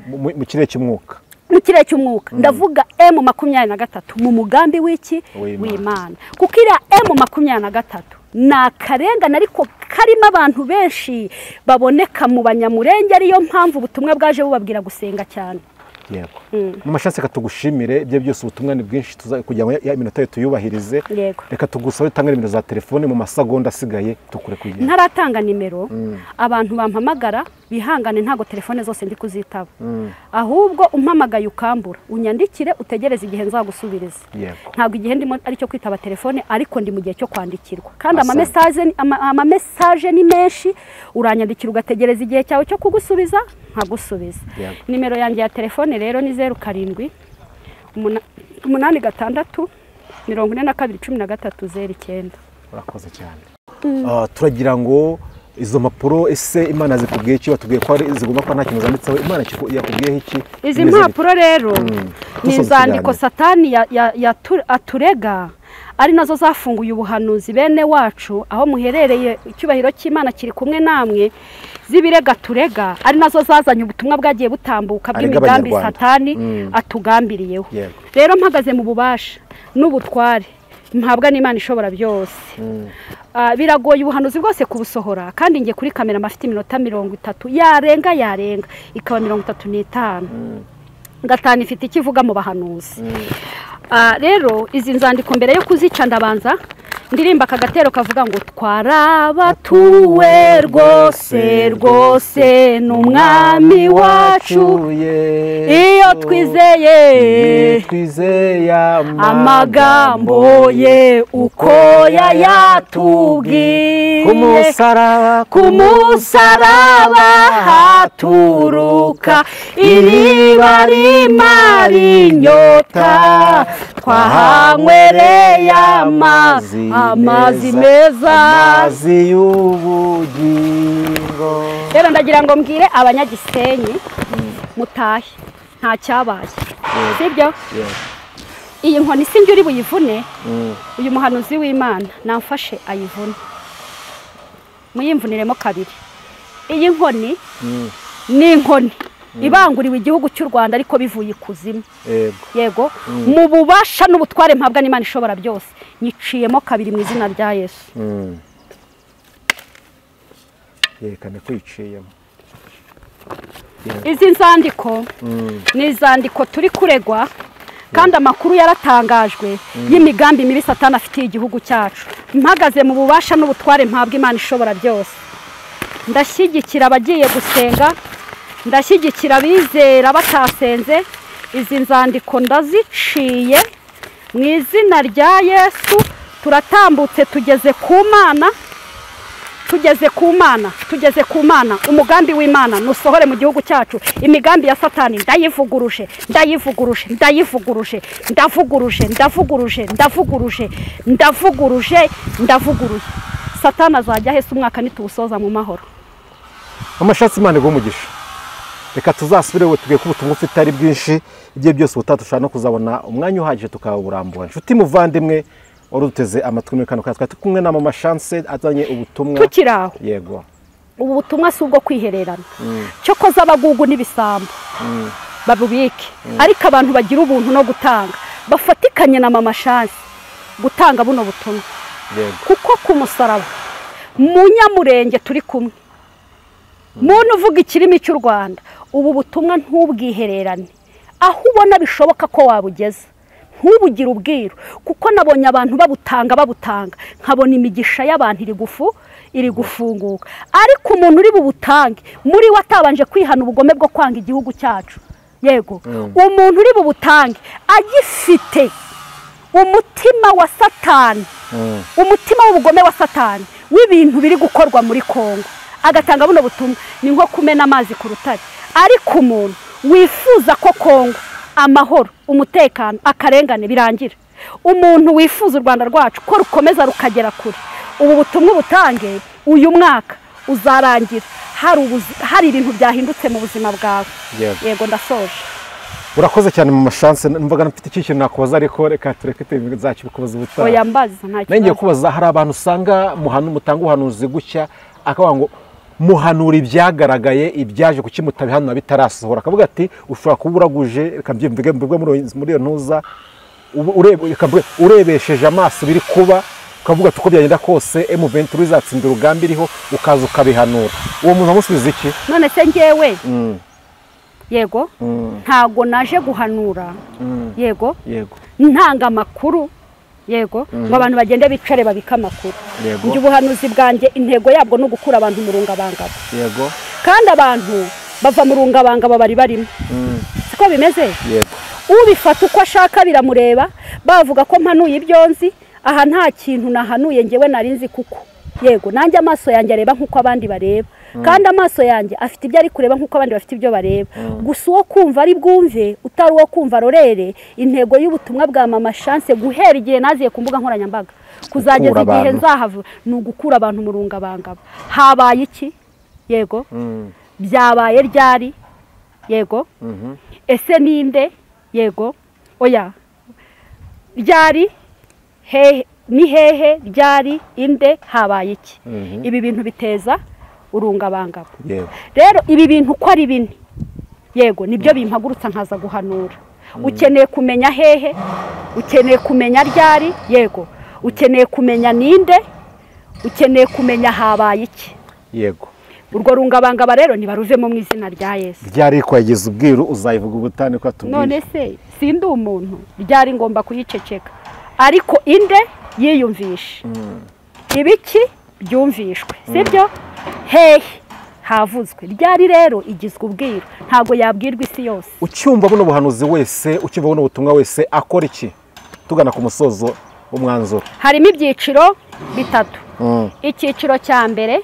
Mu kirere cy'umwuka. Mu kirere cy'umwuka. Ndavuga M23 mu mugambi w'iki? W'Imana. Kuko iriya M23 ni akarengane ariko karimo abantu benshi baboneka mu banyamurenge, ariyo mpamvu ubutumwa bwaje bubabwira gusenga cyane. Yego. Mu mashatse katugushimire ibyo byose, ubutumwa ni bwinshi kugira ngo ya minota tuyubahirize. Reka tugusabe utange nimero za telefone mu masegonda asigaye tukure kugenda. Ntaratanga nimero, abantu bampamagara bihangane, ntago telefone zose ndi kuzitaba. Ahubwo umpamagaye ukambura, unyandikire utegereze igihe nzagusubiriza. Ntago igihe ndimo ari cyo kwitaba telefone, ariko ndi mu gihe cyo kwandikirwa. Kandi ama message ni menshi, uranyandikira ugategereza igihe cyawe cyo kugusubiza, nkagusubiza. Nimero yanjye ya telefone rero ni 07 86 42 13 09. Urakoze cyane. Turagira ngo izo mpapuro ese Imana zikubwiye iki? Batubwiye ko zigomba kuba nta kintu zanditseho. Imana yakubwiye iki? Izi mpapuro rero ni inzandiko Satani aturega, ari nazo zafunguye ubuhanuzi bene wacu aho muherereye. Icyubahiro cy'Imana kiri kumwe namwe. Zibirega turega ari nazo zazanye ubutumwa bwagiye butambuka bw'imigambi Satani atugambiriyeho. Rero mpagaze mu bubasha n'ubutware Mpabwa n'Imana ishobora byose. Biragoye ubuhanuzi bwose kubusohora, kandi ngiye kuri kamera mafite iminota 30 yarenga ikaba 35. Gatanu ifite ikivuga mu bahanuzi. Rero izi nzandiko mbere yo kuzica ndabanza ndirimba akagatero kavuga ngo twarabatuwe rwose rwose n'umwami wacu iyo twizeye amagambo ye uko yayatubwiye. Ku musaraba haturuka iriba rimara inyota, twahanywereye amazi meza, amazi y'ubugingo. Rero ndagira ngo mbwire abanyagisenyi mutahe nta cyabaye, sibyo? Iyi nkoni sinjye uri buyivune, uyu muhanuzi w'Imana namfashe ayivune, muyimvuniremo kabiri. Iyi nkoni ni inkoni ibanguriwe igihugu cy'u Rwanda ariko bivuye ikuzimu. Yego, mu bubasha n'ubutware mpabwa n'Imana ishobora byose, nyiciyemo kabiri mu izina rya Yesu. Yerekane ko yiciyemo. Izi nzandiko ni izandiko turi kuregwa, kandi amakuru yaratangajwe y'imigambi mibi Satani afitiye igihugu cyacu. Mpagaze mu bubasha n'ubutware mpabwa Imana ishobora byose, ndashyigikira abagiye gusenga, ndashyigikira abizera batasenze. Izi nzandiko ndaziciye mu izina rya Yesu. Turatambutse tugeze ku Mana, tugeze ku Mana, tugeze ku Mana. Umugambi w'Imana nusohore mu gihugu cyacu. Imigambi ya Satani ndayivuguruje, ndayivuguruje, ndayivuguruje, ndavuguruje, ndavuguruje, ndavuguruje, ndavuguruje, ndavuguruye. Satani azajya ahese umwaka nituwusoza mu mahoro. Amashatsi Imana iguhe umugisha. Reka tuzasubire we tugiye kubutumwa ufite ari bwinshi, ibyo byose ubutaha no kuzabona umwanya uhagije tukawurambura. Inshuti muvandimwe wari uduteze amatwi muri kano kanya, twari kumwe na Mama Chance azanye ubutumwa. Tukiri aho. Yego. Ubu butumwa si ubwo kwihererana. Cyokoza abagugu n'ibisambo babubike, ariko abantu bagira ubuntu no gutanga bafatikanye na Mama Chance gutanga buno butumwa. Yego. Kuko ku musaraba munyamurenge turi kumwe, muntu uvuga ikirimi cy'u Rwanda, ubu butumwa ntubwihererane. Aho ubona bishoboka ko wabugeza ntubugire ubwiru, kuko nabonye abantu babutanga nkabona imigisha y'abantu iri gufunguka. Ariko umuntu uri bubutange muri we atabanje kwihana ubugome bwo kwanga igihugu cyacu, yego, umuntu uri bubutange agifite umutima wa Satani, umutima w'ubugome wa Satani w'ibintu biri gukorwa muri Kongo, agatanga buno butumwa ni nko kumena amazi ku rutare. Ariko umuntu wifuza ko Kongo amahoro, umutekano, akarengane birangira, umuntu wifuza u Rwanda rwacu ko rukomeza rukagera kure, ubu butumwa butange uyu mwaka uzarangira hari ibintu byahindutse mu buzima bwawe. Yego, ndasoje. Urakoze cyane Mama Chance. Numvaga mfite ikintu nakubaza ariko reka tureke nzakikubaza ubutaha. Oya mbaza nta kibazo. Ngiye kubaza, hari abantu usanga mutanga ubuhanuzi gutya akavuga ngo muhanura ibyagaragaye, ibyaje kuki mutabihanura bitarasohora, akavuga ati ushobora kuba uraguje, reka mbyimvuge muri iyo ntuza, urebesheje amaso biri kuba, ukavuga ati uko byagenda kose M23 izatsinda urugamba iriho, ukaza ukabihanura. Uwo muntu amusubiza iki? None se njyewe yego ntago naje guhanura, yego ntanga amakuru, yego, ngo abantu bagende bicare babika amakuru. Njye ubuhanuzi bwanjye intego yabwo no gukura abantu mu rungabangabo. Yego. Kandi abantu bava mu rungabangabo bari barimo. Siko bimeze? Yego. Ubifata uko ashaka biramureba, bavuga ko mpanuye ibyo nzi, aha nta kintu nahanuye njyewe nari nzi kuko. Yego, nanjye amaso yanjye areba nkuko abandi bareba. Kandi amaso yanjye afite ibyo ari kureba nkuko abandi bafite ibyo bareba. Gusa uwo kumva ari bwumve, utari uwo kumva arorere. Intego y'ubutumwa bwa Mama Chance guhera igihe naziye ku mbuga nkoranyambaga kuzageza igihe nzahava ni ugukura abantu mu rungabangabo. Habaye iki? Yego. Byabaye ryari? Yego. Ese ninde? Yego. Oya. Ryari? Hehe? Ni hehe? Ryari? Inde? Habaye iki? Ibi bintu biteza urungabangabo. Rero ibi bintu uko ari bine, yego, nibyo bimpagurutsa nkaza guhanura. Ukeneye kumenya hehe, ukeneye kumenya ryari, yego. Ukeneye kumenya ninde, ukeneye kumenya habaye iki. Yego. Urwo rungabangaba rero ntibaruvemo mu izina rya Yesu. Ryari kwageza ubwiru uzayivuga ubutane ko atubwiye. None se sindi umuntu ryari ngomba kuyiceceka, ariko inde yiyumvishe ibiki byumvishwe, sibyo? Hehe havuzwe ryari rero igizwe ubwiru, ntago yabwirwa isi yose. Ucyumva buno buhanuzi wese, ucyumva buno butumwa wese akora iki? Tugana ku musozo umwanzuro. Harimo ibyiciro bitatu. Icyiciro cya mbere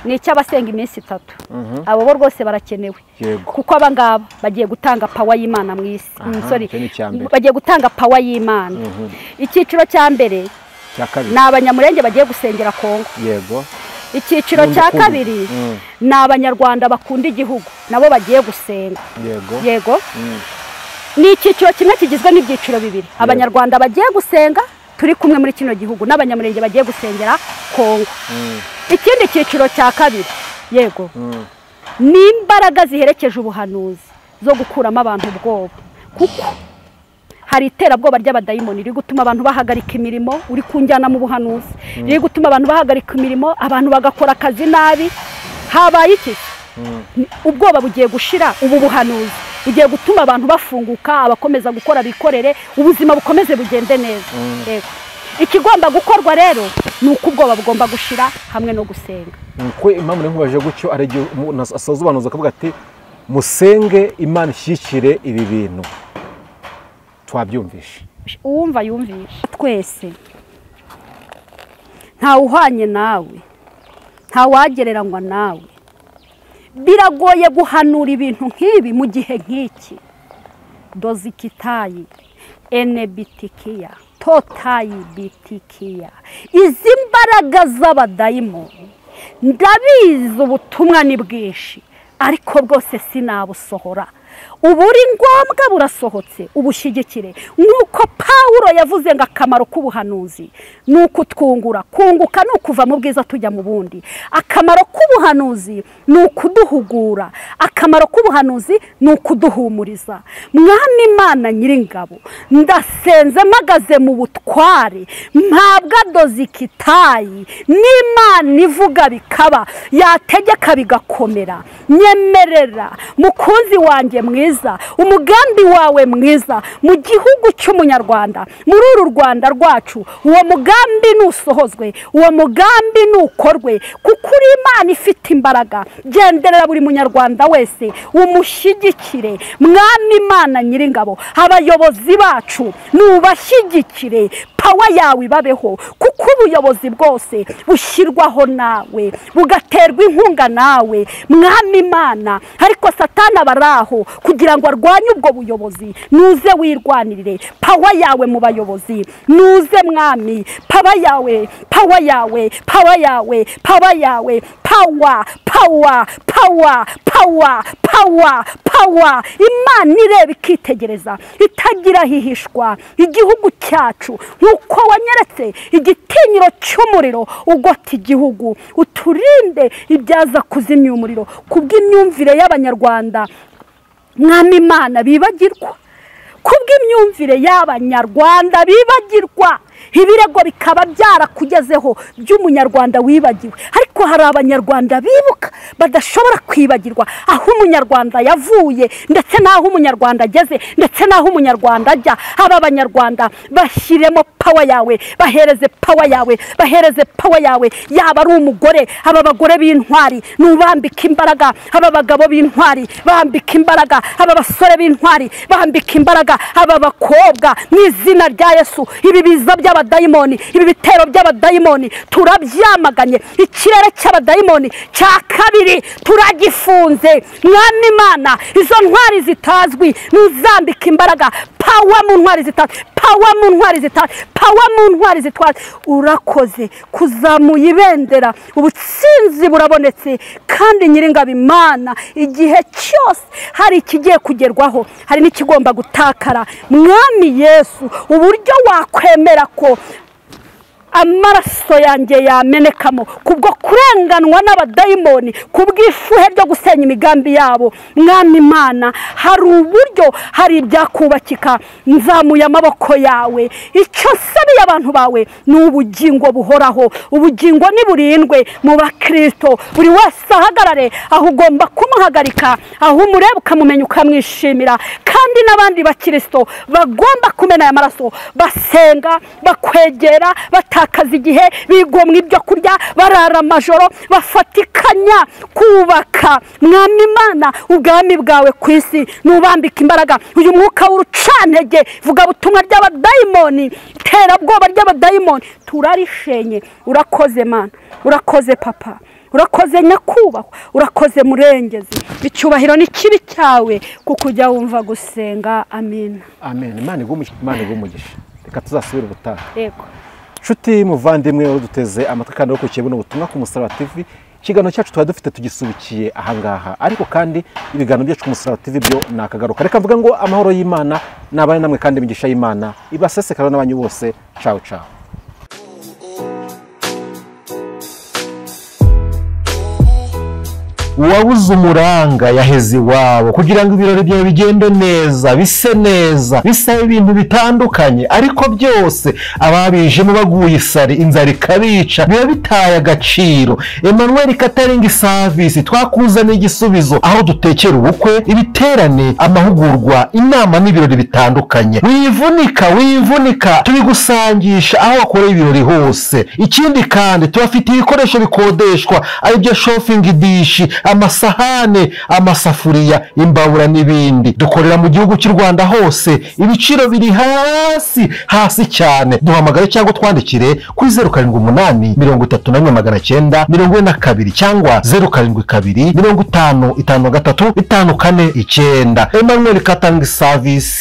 ni icy'abasenga iminsi 3. Abo bo rwose barakenewe, kuko aba ngaba bagiye gutanga power y'Imana mu isi. Sorry, bagiye gutanga power y'Imana. Icyiciro cya mbere ni abanyamurenge bagiye gusengera Kongo. Yego. Icyiciro cya kabiri ni abanyarwanda bakunda igihugu, nabo bagiye gusenga. Yego. Yego. Ni icyiciro kimwe kigizwe n'ibyiciro bibiri. Abanyarwanda bagiye gusenga turi kumwe muri kino gihugu, n'abanyamurenge bagiye gusengera Kongo. Ikindi cyiciro cya kabiri, yego, ni imbaraga ziherekeje ubuhanuzi zo gukuramo abantu ubwoba, kuko hari iterabwoba ry'abadayimoni riri gutuma abantu bahagarika imirimo. Uri kunjyana mu buhanuzi, riri gutuma abantu bahagarika imirimo, abantu bagakora akazi nabi. Habaye iki? Ubwoba bugiye gushira. Ubu buhanuzi bugiye gutuma abantu bafunguka, abakomeza gukora bikorere, ubuzima bukomeze bugende neza. Yego. Ikigomba gukorwa rero ni uko ubwoba bugomba gushira hamwe no gusenga. Nuko impamvu nkubaje gutyo ari igihe asoza ubuhanuzi akavuga ati musenge Imana ishyikire ibi bintu. Twabyumvishe. Uwumva yumvishe. Twese nta uhwanye nawe, nta wagereranywa nawe. Biragoye guhanura ibintu nk'ibi mu gihe nk'iki. Dozikitayi enebitikiya totayi bitikiya. Izi mbaraga z'abadayimoni ndabizi, ubutumwa ni bwinshi ariko bwose sinabusohora. Uburi ngombwa burasohotse, ubushyigikire. Nk'uko Pawulo yavuze ngo akamaro k'ubuhanuzi ni ukutwungura, kunguka ni ukuva mu bwiza tujya mu bundi. Akamaro k'ubuhanuzi ni ukuduhugura, akamaro k'ubuhanuzi ni ukuduhumuriza. Mwami Imana nyiringabo, ndasenze mpagaze mu butware, mpabwa dozikitayi n'Imana ivuga bikaba, yategeka bigakomera. Nyemerera mukunzi wanjye mwiza, umugambi wawe mwiza mu gihugu cy'umunyarwanda, muri uru Rwanda rwacu, uwo mugambi nusohozwe, uwo mugambi nukorwe, kuko uri Imana ifite imbaraga. Genderera buri munyarwanda wese, umushyigikire. Mwami Imana nyiringabo, abayobozi bacu nubashyigikire, power yawe ibabeho, kuko ubuyobozi bwose bushyirwaho nawe, bugaterwa inkunga nawe, Mwami Imana. Ariko Satani abaraho kugira ngo arwanye ubwo buyobozi. Nuze wirwanirire, power yawe mu bayobozi, nuze Mwami, power yawe, power yawe, power yawe, power yawe, power, power, power, power, power, power. Imana ireba ikitegereza, itagira hihishwa igihugu cyacu. Nkuko wanyeretse igitinyiro cy'umuriro ugota igihugu, uturinde ibyaza kuzimya umuriro kubw'imyumvire y'abanyarwanda. Mwami Imana bibagirwa, kubw'imyumvire y'abanyarwanda bibagirwa, ibirego bikaba byarakugezeho by'umunyarwanda wibagiwe. Ariko hari abanyarwanda bibuka badashobora kwibagirwa aho umunyarwanda yavuye, ndetse n'aho umunyarwanda ageze, ndetse n'aho umunyarwanda ajya. Aba banyarwanda bashyiremo power yawe, bahereze power yawe, bahereze power yawe. Yaba ari umugore, aba bagore b'intwari nubambika imbaraga, aba bagabo b'intwari bambika imbaraga, aba basore b'intwari bambika imbaraga, aba bakobwa mu izina rya Yesu. Ibi biza by'abadayimoni, ibi bitero by'abadayimoni turabyamaganye. Ikirere cy'abadayimoni cya kabiri turagifunze. Mwami Imana, izo ntwari zitazwi nuzambika imbaraga. Power mu ntwari zitazwi, power mu ntwari zitazwi, power mu ntwari zitazwi. Urakoze kuzamuye ibendera, ubutsinzi burabonetse. Kandi nyiringabo Imana, igihe cyose hari ikigiye kugerwaho, hari n'ikigomba gutakara. Mwami Yesu, uburyo wakwemera ko Amaraso yanjye yamenekamo kubwo kurenganwa n'abadayimoni, kubw'ifuhe ryo gusenya imigambi yabo. Mwami Imana, hari uburyo, hari ibyakubakika. Nzamuye amaboko yawe, icyo nsabiye abantu bawe ni ubugingo buhoraho. Ubugingo niburindwe mu bakristo, buri wese ahagarare aho ugomba kumuhagarika, aho umureba ukamumenya ukamwishimira. Kandi n'abandi bakristo bagomba kumena aya maraso, basenga, bakwegera, batakaza igihe, bigomwa ibyo kurya, barara amajoro, bafatikanya kubaka. Mwami Imana, ubwami bwawe ku isi nubambika imbaraga. Uyu mwuka w'urucantege, vuga butumwa ry'abadayimoni, terabwoba ry'abadayimoni, turarishenye. Urakoze Mana, urakoze Papa, urakoze Nyakubahwa, urakoze Murengezi. Icyubahiro ni kibi cyawe kuko ujya wumva gusenga. Amen. Amen. Imana iguhe umugisha. Reka tuzasubire ubutaha. Yego. Nshuti muvandimwe uduteze amatwi kandi ukurikiye buno butumwa ku Musaraba TV, ikiganiro cyacu tuba dufite tugisubikiye ahangaha, ariko kandi ibiganiro byacu ku Musaraba TV byo nakagaruka. Reka mvuga ngo amahoro y'Imana nabane namwe, kandi imigisha y'Imana ibasesekara n'abanyu bose. Ciao ciao. Uwabuze umuranga yaheze iwabo, kugira ngo ibirori byawe bigende neza, bise neza, bisaba ibintu bitandukanye, ariko byose ababijemo baguye isari, inzara ikabica, biba bitaye agaciro. Emmanuel Catering Service twakuzaniye igisubizo, aho dutekera ubukwe, ibiterane, amahugurwa, inama n'ibirori bitandukanye. Wivunika, wivunika, tubigusangisha aho wakoreye ibirori hose. Ikindi kandi tubafitiye ibikoresho bikodeshwa, aribyo shopping dish, amasahane, amasafuriya, imbabura n'ibindi. Dukorera mu gihugu cy'u Rwanda hose, ibiciro biri hasi hasi cyane. Duhamagare cyangwa twandikire kuri 078 31 942 cyangwa 072 50 53 549. Emmanuel Catering Service.